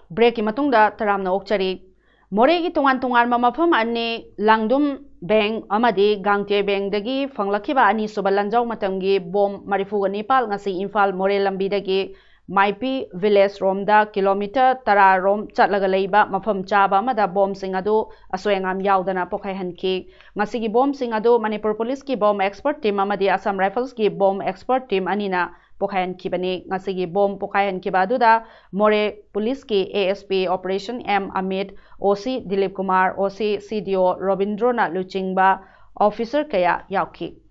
Breakꯀꯤ ꯃꯇꯨꯡꯗ ꯇꯔꯥꯝꯅ ꯑꯣꯛꯆꯔꯤ꯫ ꯃꯣꯔꯦꯒꯤ ꯇꯣꯉꯥꯟ ꯇꯣꯉꯥꯟꯕ ꯃꯐꯝ ꯑꯅꯤ, ꯂꯥꯡꯗꯨꯝ ꯕꯦꯡ ꯑꯃꯗꯤ ꯒꯥꯡꯇꯦ ꯕꯦꯡꯗꯒꯤ ꯐꯪꯂꯛꯈꯤꯕ ꯑꯅꯤꯁꯨꯕ ꯂꯟꯖꯥꯎ ꯃꯇꯝꯒꯤ ꯕꯣꯝ ꯃꯔꯤꯐꯨꯒ ꯅꯤꯄꯥꯜ ꯉꯁꯤ ꯏꯝꯐꯥꯜ ꯃꯣꯔꯦ ꯂꯝꯕꯤꯗꯒꯤ ꯃꯥꯏꯄꯤ village ꯔꯣꯝꯗ kilometre ꯇꯔꯥ ꯔꯣꯝ ꯆꯠꯂꯒ ꯂꯩꯕ ꯃꯐꯝ ꯆꯥꯕ ꯑꯃꯗ ꯕꯣꯝꯁꯤꯡ ꯑꯗꯨ ꯑꯁꯣꯏ ꯑꯉꯥꯝ ꯌꯥꯎꯗꯅ ꯄꯣꯈꯥꯏꯍꯟꯈꯤ꯫ ꯉꯁꯤꯒꯤ ꯕꯣꯝꯁꯤꯡ ꯑꯗꯨ ꯃꯅꯤꯄꯨꯔ ꯄꯨꯂꯤꯁꯀꯤ ꯕꯣꯝ expert team ꯑꯃꯗꯤ ꯑꯁꯥꯝ ꯔꯥꯏꯐꯜꯁꯀꯤ ꯕꯣꯝ expert team ꯑꯅꯤꯅ ꯄꯣꯈꯥꯏꯍꯟꯈꯤꯕꯅꯤ꯫ ꯉꯁꯤꯒꯤ ꯕꯣꯝ ꯄꯣꯈꯥꯏꯍꯟꯈꯤꯕ ꯑꯗꯨꯗ ꯃꯣꯔꯦ ꯄꯨꯂꯤꯁꯀꯤ A S P operation M Amit, O C Dilip Kumar, O C C D O ꯔꯣꯕꯤꯟꯗ꯭ꯔꯣꯅ ꯂꯨꯆꯤꯡꯕ officer ꯀꯌꯥ ꯌꯥꯎꯈꯤ꯫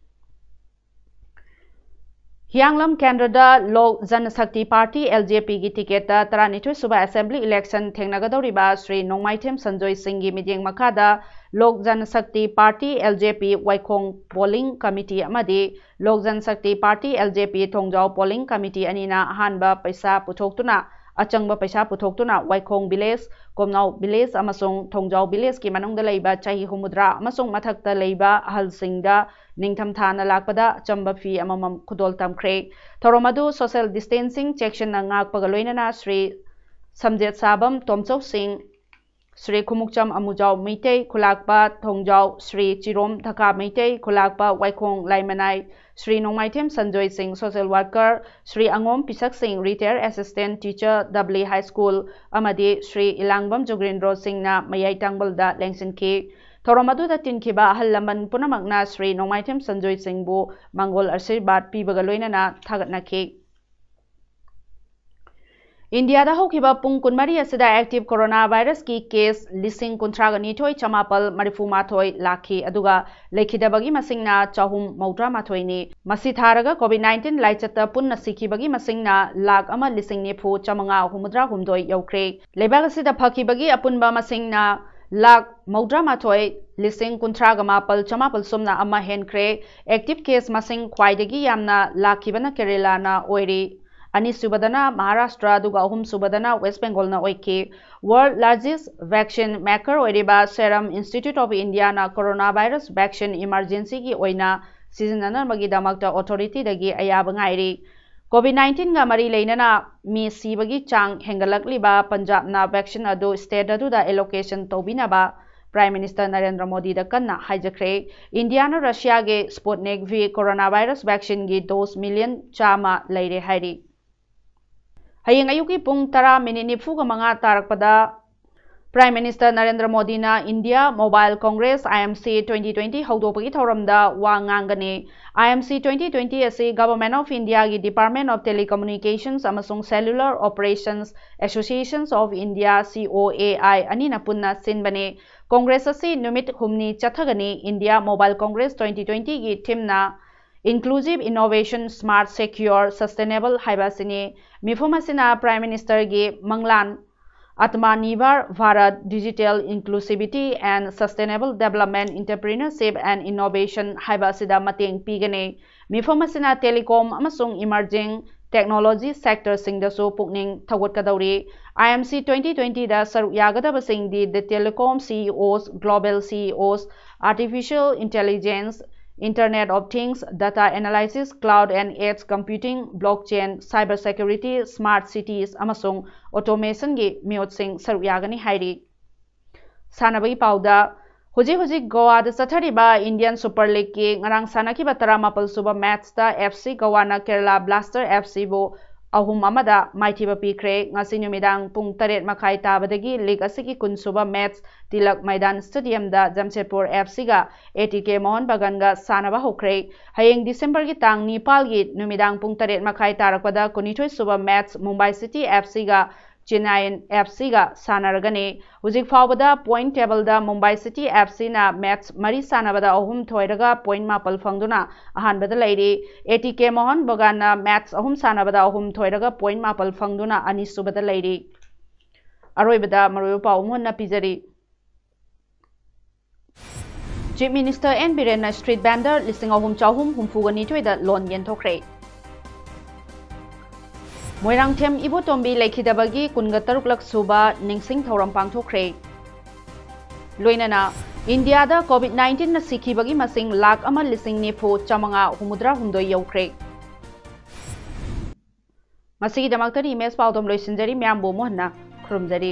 ꯍꯤꯌꯥꯡꯂꯝ ꯀꯦꯟꯗ꯭ꯔꯗ ꯂꯣꯛ Janshakti party, L J P ꯒꯤ ꯇꯤꯀꯦꯠꯇ ꯇꯔꯥꯅꯤꯊꯣꯏ ꯁꯨꯕ assembly election ꯊꯦꯡꯅꯒꯗꯧꯔꯤꯕ ꯁ꯭ꯔꯤ ꯅꯣꯡꯃꯥꯏꯊꯦꯝ ꯁꯟꯖꯣꯏ ꯁꯤꯡꯒꯤ ꯃꯤꯠꯌꯦꯡ ꯃꯈꯥꯗ Lok Janshakti party, L J P Waikhong polling committee ꯑꯃꯗꯤ Lok Janshakti party, L J P Thongjao polling committee ꯑꯅꯤꯅ ꯑꯍꯥꯟꯕ ꯄꯩꯁꯥ ꯄꯨꯊꯣꯛꯇꯨꯅ, ꯑꯆꯪꯕ ꯄꯩꯁꯥ ꯄꯨꯊꯣꯛꯇꯨꯅ ꯋꯥꯏꯈꯣꯡ village, ꯀꯣꯝꯅꯥꯎ village ꯑꯃꯁꯨꯡ ꯊꯣꯡꯖꯥꯎ village ꯀꯤ ꯃꯅꯨꯡꯗ ꯂꯩꯕ ꯆꯍꯤ ꯍꯨꯝꯐꯨꯇꯔꯥ ꯑꯃꯁꯨꯡ ꯃꯊꯛꯇ ꯂꯩꯕ ꯑꯍꯜꯁꯤꯡꯗ ꯅꯤꯡꯊꯝꯊꯥꯅ ꯂꯥꯛꯄꯗ ꯑꯆꯝꯕ ꯐꯤ ꯑꯃꯃꯝ ꯈꯨꯗꯣꯜ ꯇꯝꯈ꯭ꯔꯦ꯫ ꯊꯧꯔꯝ ꯑꯗꯨ social distancing ꯆꯦꯛꯁꯤꯟꯅ ꯉꯥꯛꯄꯒ ꯂꯣꯏꯅꯅ ꯁ꯭ꯔꯤ ꯁꯝꯖꯦꯠ ꯁꯥꯕꯝ ꯇꯣꯝꯆꯧ ꯁꯤꯡ, ꯁ꯭ꯔꯤ ꯈꯨꯃꯨꯛꯆꯝ ꯑꯃꯨꯖꯥꯎ ꯃꯩꯇꯩ, ꯈꯨꯂꯥꯛꯄ ꯊꯣꯡꯖꯥꯎ ꯁ꯭ꯔꯤ ꯆꯤꯔꯣꯝ ꯙꯀꯥ ꯃꯩꯇꯩ, ꯈꯨꯂꯥꯛꯄ ꯋꯥꯏꯈꯣꯡ ꯂꯥꯏꯃꯅꯥꯏ ꯁ꯭ꯔꯤ ꯅꯣꯡꯃꯥꯏꯊꯦꯝ ꯁꯟꯖꯣꯏ ꯁꯤꯡ, social worker ꯁ꯭ꯔꯤ ꯑꯉꯣꯝ ꯄꯤꯁꯛ ꯁꯤꯡ, retired assistant teacher, ꯗꯕ꯭ꯂꯤ High School, ꯑꯃꯗꯤ ꯁ꯭ꯔꯤ ꯏꯂꯥꯡꯕꯝ ꯖꯨꯒ꯭ꯔꯤꯟꯗ꯭ꯔꯣ ꯁꯤꯡꯅ ꯃꯌꯥꯏ ꯇꯥꯡꯕꯜꯗ ꯂꯦꯡꯁꯤꯟꯈꯤ꯫ ꯊꯧꯔꯝ ꯑꯗꯨꯗ ꯇꯤꯟꯈꯤꯕ ꯑꯍꯜ ꯂꯃꯟ ꯄꯨꯝꯅꯃꯛꯅ ꯁ꯭ꯔꯤ ꯅꯣꯡꯃꯥꯏꯊꯦꯝ ꯁꯟꯖꯣꯏ ꯁꯤꯡꯕꯨ ꯃꯪꯒꯣꯜ ꯑꯥꯁꯤꯔꯕꯥꯗ ꯄꯤꯕꯒ ꯂꯣꯏꯅꯅ ꯊꯥꯒꯠꯅꯈꯤ꯫ ꯏꯟꯗꯤꯌꯥꯗ ꯍꯧꯈꯤꯕ ꯄꯨꯡ ꯀꯨꯟꯃꯔꯤ ꯑꯁꯤꯗ active coronavirus ꯀꯤ case ꯂꯤꯁꯤꯡ ꯀꯨꯟꯊ꯭ꯔꯥꯒ ꯅꯤꯊꯣꯏ ꯆꯃꯥꯄꯜ ꯃꯔꯤꯐꯨ ꯃꯥꯊꯣꯏ ꯂꯥꯛꯈꯤ, ꯑꯗꯨꯒ ꯂꯩꯈꯤꯗꯕꯒꯤ ꯃꯁꯤꯡꯅ ꯆꯍꯨꯝ ꯃꯧꯗ꯭ꯔꯥ ꯃꯥꯊꯣꯏꯅꯤ꯫ ꯃꯁꯤ ꯊꯥꯔꯒ COVID nineteen ꯂꯥꯏꯆꯠꯇ ꯄꯨꯟꯅ ꯁꯤꯈꯤꯕꯒꯤ ꯃꯁꯤꯡꯅ ꯂꯥꯈ ꯑꯃ ꯂꯤꯁꯤꯡ ꯅꯤꯐꯨ ꯆꯥꯃꯉꯥ ꯍꯨꯝꯐꯨꯇꯔꯥ ꯍꯨꯝꯗꯣꯏ ꯌꯧꯈ꯭ꯔꯦ꯫ ꯂꯩꯕꯥꯛ ꯑꯁꯤꯗ ꯐꯈꯤꯕꯒꯤ ꯑꯄꯨꯟꯕ ꯃꯁꯤꯡꯅ ꯂꯥꯈ ꯃꯧꯗ꯭ꯔꯥ ꯃꯥꯊꯣꯏ ꯂꯤꯁꯤꯡ ꯀꯨꯟꯊ꯭ꯔꯥꯒ ꯃꯥꯄꯜ ꯆꯃꯥꯄꯜ ꯁꯨꯞꯅ ꯑꯃ ꯍꯦꯟꯈ꯭ꯔꯦ꯫ Active case ꯃꯁꯤꯡ ꯈ꯭ꯋꯥꯏꯗꯒꯤ ꯌꯥꯝꯅ ꯂꯥꯛꯈꯤꯕꯅ ꯀꯦꯔꯦꯂꯥꯅ ꯑꯣꯏꯔꯤ꯫ ꯑꯅꯤꯁꯨꯕꯗꯅ ꯃꯍꯥꯔꯥꯁꯇ꯭ꯔ, ꯑꯗꯨꯒ ꯑꯍꯨꯝꯁꯨꯕꯗꯅ ꯋꯦꯁ ꯕꯦꯡꯒꯣꯜꯅ ꯑꯣꯏꯈꯤ꯫ World largest vaccine maker ꯑꯣꯏꯔꯤꯕ Serum Institute of Indiaꯅ coronavirus vaccine emergencyꯒꯤ ꯑꯣꯏꯅ ꯁꯤꯖꯤꯟꯅꯅꯕꯒꯤꯗꯃꯛꯇ authorityꯗꯒꯤ ꯑꯌꯥꯕ ꯉꯥꯏꯔꯤ꯫ COVID nineteenꯒ ꯃꯔꯤ ꯂꯩꯅꯅ ꯃꯤ ꯁꯤꯕꯒꯤ ꯆꯥꯡ ꯍꯦꯟꯒꯠꯂꯛꯂꯤꯕ ꯄꯟꯖꯥꯕꯅ vaccine ꯑꯗꯨ state ꯑꯗꯨꯗ allocation ꯇꯧꯕꯤꯅꯕ Prime Minister ꯅꯔꯦꯟꯗ꯭ꯔ ꯃꯣꯗꯤꯗ ꯀꯟꯅ ꯍꯥꯏꯖꯈ꯭ꯔꯦ꯫ ꯏꯟꯗꯤꯌꯥꯅ ꯔꯁꯤꯌꯥꯒꯤ Sputnik V coronavirus vaccineꯒꯤ dose million ꯆꯥꯝꯃ ꯂꯩꯔꯦ ꯍꯥꯏꯔꯤ꯫ ꯍꯌꯦꯡ ꯑꯌꯨꯛꯀꯤ ꯄꯨꯡ ꯇꯔꯥ ꯃꯤꯅꯤꯠ ꯅꯤꯐꯨꯒ ꯃꯉꯥ ꯇꯥꯔꯛꯄꯗ Prime Minister ꯅꯔꯦꯟꯗ꯭ꯔ ꯃꯣꯗꯤꯅ India Mobile Congress, IMC twenty twenty ꯍꯧꯗꯣꯛꯄꯒꯤ ꯊꯧꯔꯝꯗ ꯋꯥ ꯉꯥꯡꯒꯅꯤ꯫ IMC twenty twenty ꯑꯁꯤ Government of Indiaꯒꯤ Department of Telecommunications ꯑꯃꯁꯨꯡ Cellular Operations Associations of India, COAI, ꯑꯅꯤꯅ ꯄꯨꯟꯅ ꯁꯤꯟꯕꯅꯤ꯫ Congress ꯑꯁꯤ ꯅꯨꯃꯤꯠ ꯍꯨꯝꯅꯤ ꯆꯠꯊꯒꯅꯤ꯫ India Mobile Congress twenty twentyꯒꯤ themeꯅ Inclusive Innovation, Smart, Secure, Sustainable ꯍꯥꯏꯕ ꯑꯁꯤꯅꯤ꯫ ꯃꯤꯐꯝ ꯑꯁꯤꯅ Prime Ministerꯒꯤ ꯃꯪꯂꯥꯟ Atmanirbhar Bharat, Digital Inclusivity and Sustainable Development, Entrepreneurship and Innovation ꯍꯥꯏꯕ ꯑꯁꯤꯗ ꯃꯇꯦꯡ ꯄꯤꯒꯅꯤ꯫ ꯃꯤꯐꯝ ꯑꯁꯤꯅ telecom ꯑꯃꯁꯨꯡ emerging technology sectorꯁꯤꯡꯗꯁꯨ ꯄꯨꯛꯅꯤꯡ ꯊꯧꯒꯠꯀꯗꯧꯔꯤ꯫ IMC twenty twentyꯗ ꯁꯔꯨꯛ ꯌꯥꯒꯗꯕꯁꯤꯡꯗꯤ The Telecom CEOs, Global CEOs, Artificial Intelligence, Internet of Things, Data Analysis, Cloud and Edge Computing, Blockchain, Cyber Security, Smart Cities ꯑꯃꯁꯨꯡ Automationꯒꯤ ꯃꯤꯑꯣꯠꯁꯤꯡ ꯁꯔꯨꯛ ꯌꯥꯒꯅꯤ ꯍꯥꯏꯔꯤ꯫ ꯁꯥꯟꯅꯕꯒꯤ ꯄꯥꯎꯗ, ꯍꯧꯖꯤꯛ ꯍꯧꯖꯤꯛ ꯒꯣꯋꯥꯗ ꯆꯠꯊꯔꯤꯕ Indian Super Leagueꯀꯤ ꯉꯔꯥꯡ ꯁꯥꯟꯅꯈꯤꯕ ꯇꯔꯥꯃꯥꯄꯜ ꯁꯨꯕ matchꯇ FC ꯒꯣꯋꯥꯅ Kerala Blaster FCꯕꯨ ꯑꯍꯨꯝ ꯑꯃꯗ ꯃꯥꯏꯊꯤꯕ ꯄꯤꯈ꯭ꯔꯦ꯫ ꯉꯁꯤ ꯅꯨꯃꯤꯗꯥꯡ ꯄꯨꯡ ꯇꯔꯦꯠ ꯃꯈꯥꯏ ꯇꯥꯕꯗꯒꯤ ꯂꯤꯒ ꯑꯁꯤꯒꯤ ꯀꯨꯟꯁꯨꯕ ꯃꯦꯠꯆ ꯇꯤꯂꯛ ꯃꯩꯗꯥꯟ ꯁ꯭ꯇꯦꯗꯤꯌꯝꯗ ꯖꯝꯁꯦꯗꯄꯨꯔ ꯑꯦꯐ ꯁꯤꯒ ꯑꯦ ꯇꯤ ꯀꯦ ꯃꯣꯍꯟ ꯕꯒꯥꯟꯒ ꯁꯥꯟꯅꯕ ꯍꯧꯈ꯭ꯔꯦ꯫ ꯍꯌꯦꯡ ꯗꯤꯁꯦꯝꯕꯔꯒꯤ ꯇꯥꯡ ꯅꯤꯄꯥꯜꯒꯤ ꯅꯨꯃꯤꯗꯥꯡ ꯄꯨꯡ ꯇꯔꯦꯠ ꯃꯈꯥꯏ ꯇꯥꯔꯛꯄꯗ ꯀꯨꯟꯅꯤꯊꯣꯏ ꯁꯨꯕ ꯃꯦꯠꯆ ꯃꯨꯝꯕꯥꯏ ꯁꯤꯇꯤ ꯑꯦꯐ ꯁꯤꯒ ꯆꯦꯟꯅꯥꯏꯌꯟ ꯑꯦꯐ ꯁꯤꯒ ꯁꯥꯟꯅꯔꯒꯅꯤ꯫ ꯍꯧꯖꯤꯛ ꯐꯥꯎꯕꯗ ꯄꯣꯏꯟꯠ ꯇꯦꯕꯜꯗ ꯃꯨꯝꯕꯥꯏ ꯁꯤꯇꯤ ꯑꯦꯐ ꯁꯤꯅ ꯃꯦꯠꯆ ꯃꯔꯤ ꯁꯥꯟꯅꯕꯗ ꯑꯍꯨꯝ ꯊꯣꯏꯔꯒ ꯄꯣꯏꯟꯠ ꯃꯥꯄꯜ ꯐꯪꯗꯨꯅ ꯑꯍꯥꯟꯕꯗ ꯂꯩꯔꯤ꯫ ꯑꯦ ꯇꯤ ꯀꯦ ꯃꯣꯍꯟ ꯕꯒꯥꯟꯅ ꯃꯦꯠꯆ ꯑꯍꯨꯝ ꯁꯥꯟꯅꯕꯗ ꯑꯍꯨꯝ ꯊꯣꯏꯔꯒ ꯄꯣꯏꯟꯠ ꯃꯥꯄꯜ ꯐꯪꯗꯨꯅ ꯑꯅꯤꯁꯨꯕꯗ ꯂꯩꯔꯤ꯫ ꯑꯔꯣꯏꯕꯗ ꯃꯔꯨꯑꯣꯏꯕ ꯄꯥꯎ ꯑꯃꯨꯛ ꯍꯟꯅ ꯄꯤꯖꯔꯤ꯫ ꯆꯤꯐ ꯃꯤꯅꯤꯁꯇꯔ ꯑꯦꯟ ꯕꯤꯔꯦꯟꯅ ꯁ꯭ꯇ꯭ꯔꯤꯠ ꯚꯦꯟꯗꯔ ꯂꯤꯁꯤꯡ ꯑꯍꯨꯝ ꯆꯍꯨꯝ ꯍꯨꯝꯐꯨꯒ ꯅꯤꯊꯣꯏꯗ ꯂꯣꯟ ꯌꯦꯟꯊꯣꯛꯈ꯭ꯔꯦ꯫ ꯃꯣꯏꯔꯥꯡꯊꯦꯝ ꯏꯕꯣꯇꯣꯝꯕꯤ ꯂꯩꯈꯤꯗꯕꯒꯤ ꯀꯨꯟꯒ ꯇꯔꯨꯛꯂꯛ ꯁꯨꯕ ꯅꯤꯡꯁꯤꯡ ꯊꯧꯔꯝ ꯄꯥꯡꯊꯣꯛꯈ꯭ꯔꯦ꯫ ꯂꯣꯏꯅꯅ ꯏꯟꯗꯤꯌꯥꯗ ꯀꯣꯚꯤꯗ ꯅꯥꯏꯟꯇꯤꯟꯅ ꯁꯤꯈꯤꯕꯒꯤ ꯃꯁꯤꯡ ꯂꯥꯈ ꯑꯃ ꯂꯤꯁꯤꯡ ꯅꯤꯐꯨ ꯆꯥꯃꯉꯥ ꯍꯨꯝꯐꯨꯇꯔꯥ ꯍꯨꯝꯗꯣꯏ ꯌꯧꯈ꯭ꯔꯦ꯫ ꯃꯁꯤꯒꯤꯗꯃꯛꯇꯗꯤ ꯏꯃꯦꯖ ꯄꯥꯎꯗꯝ ꯂꯣꯏꯁꯤꯟꯖꯔꯤ꯫ ꯃꯌꯥꯝꯕꯨ ꯑꯃꯨꯛ ꯍꯟꯅ ꯈꯨꯔꯨꯝꯖꯔꯤ꯫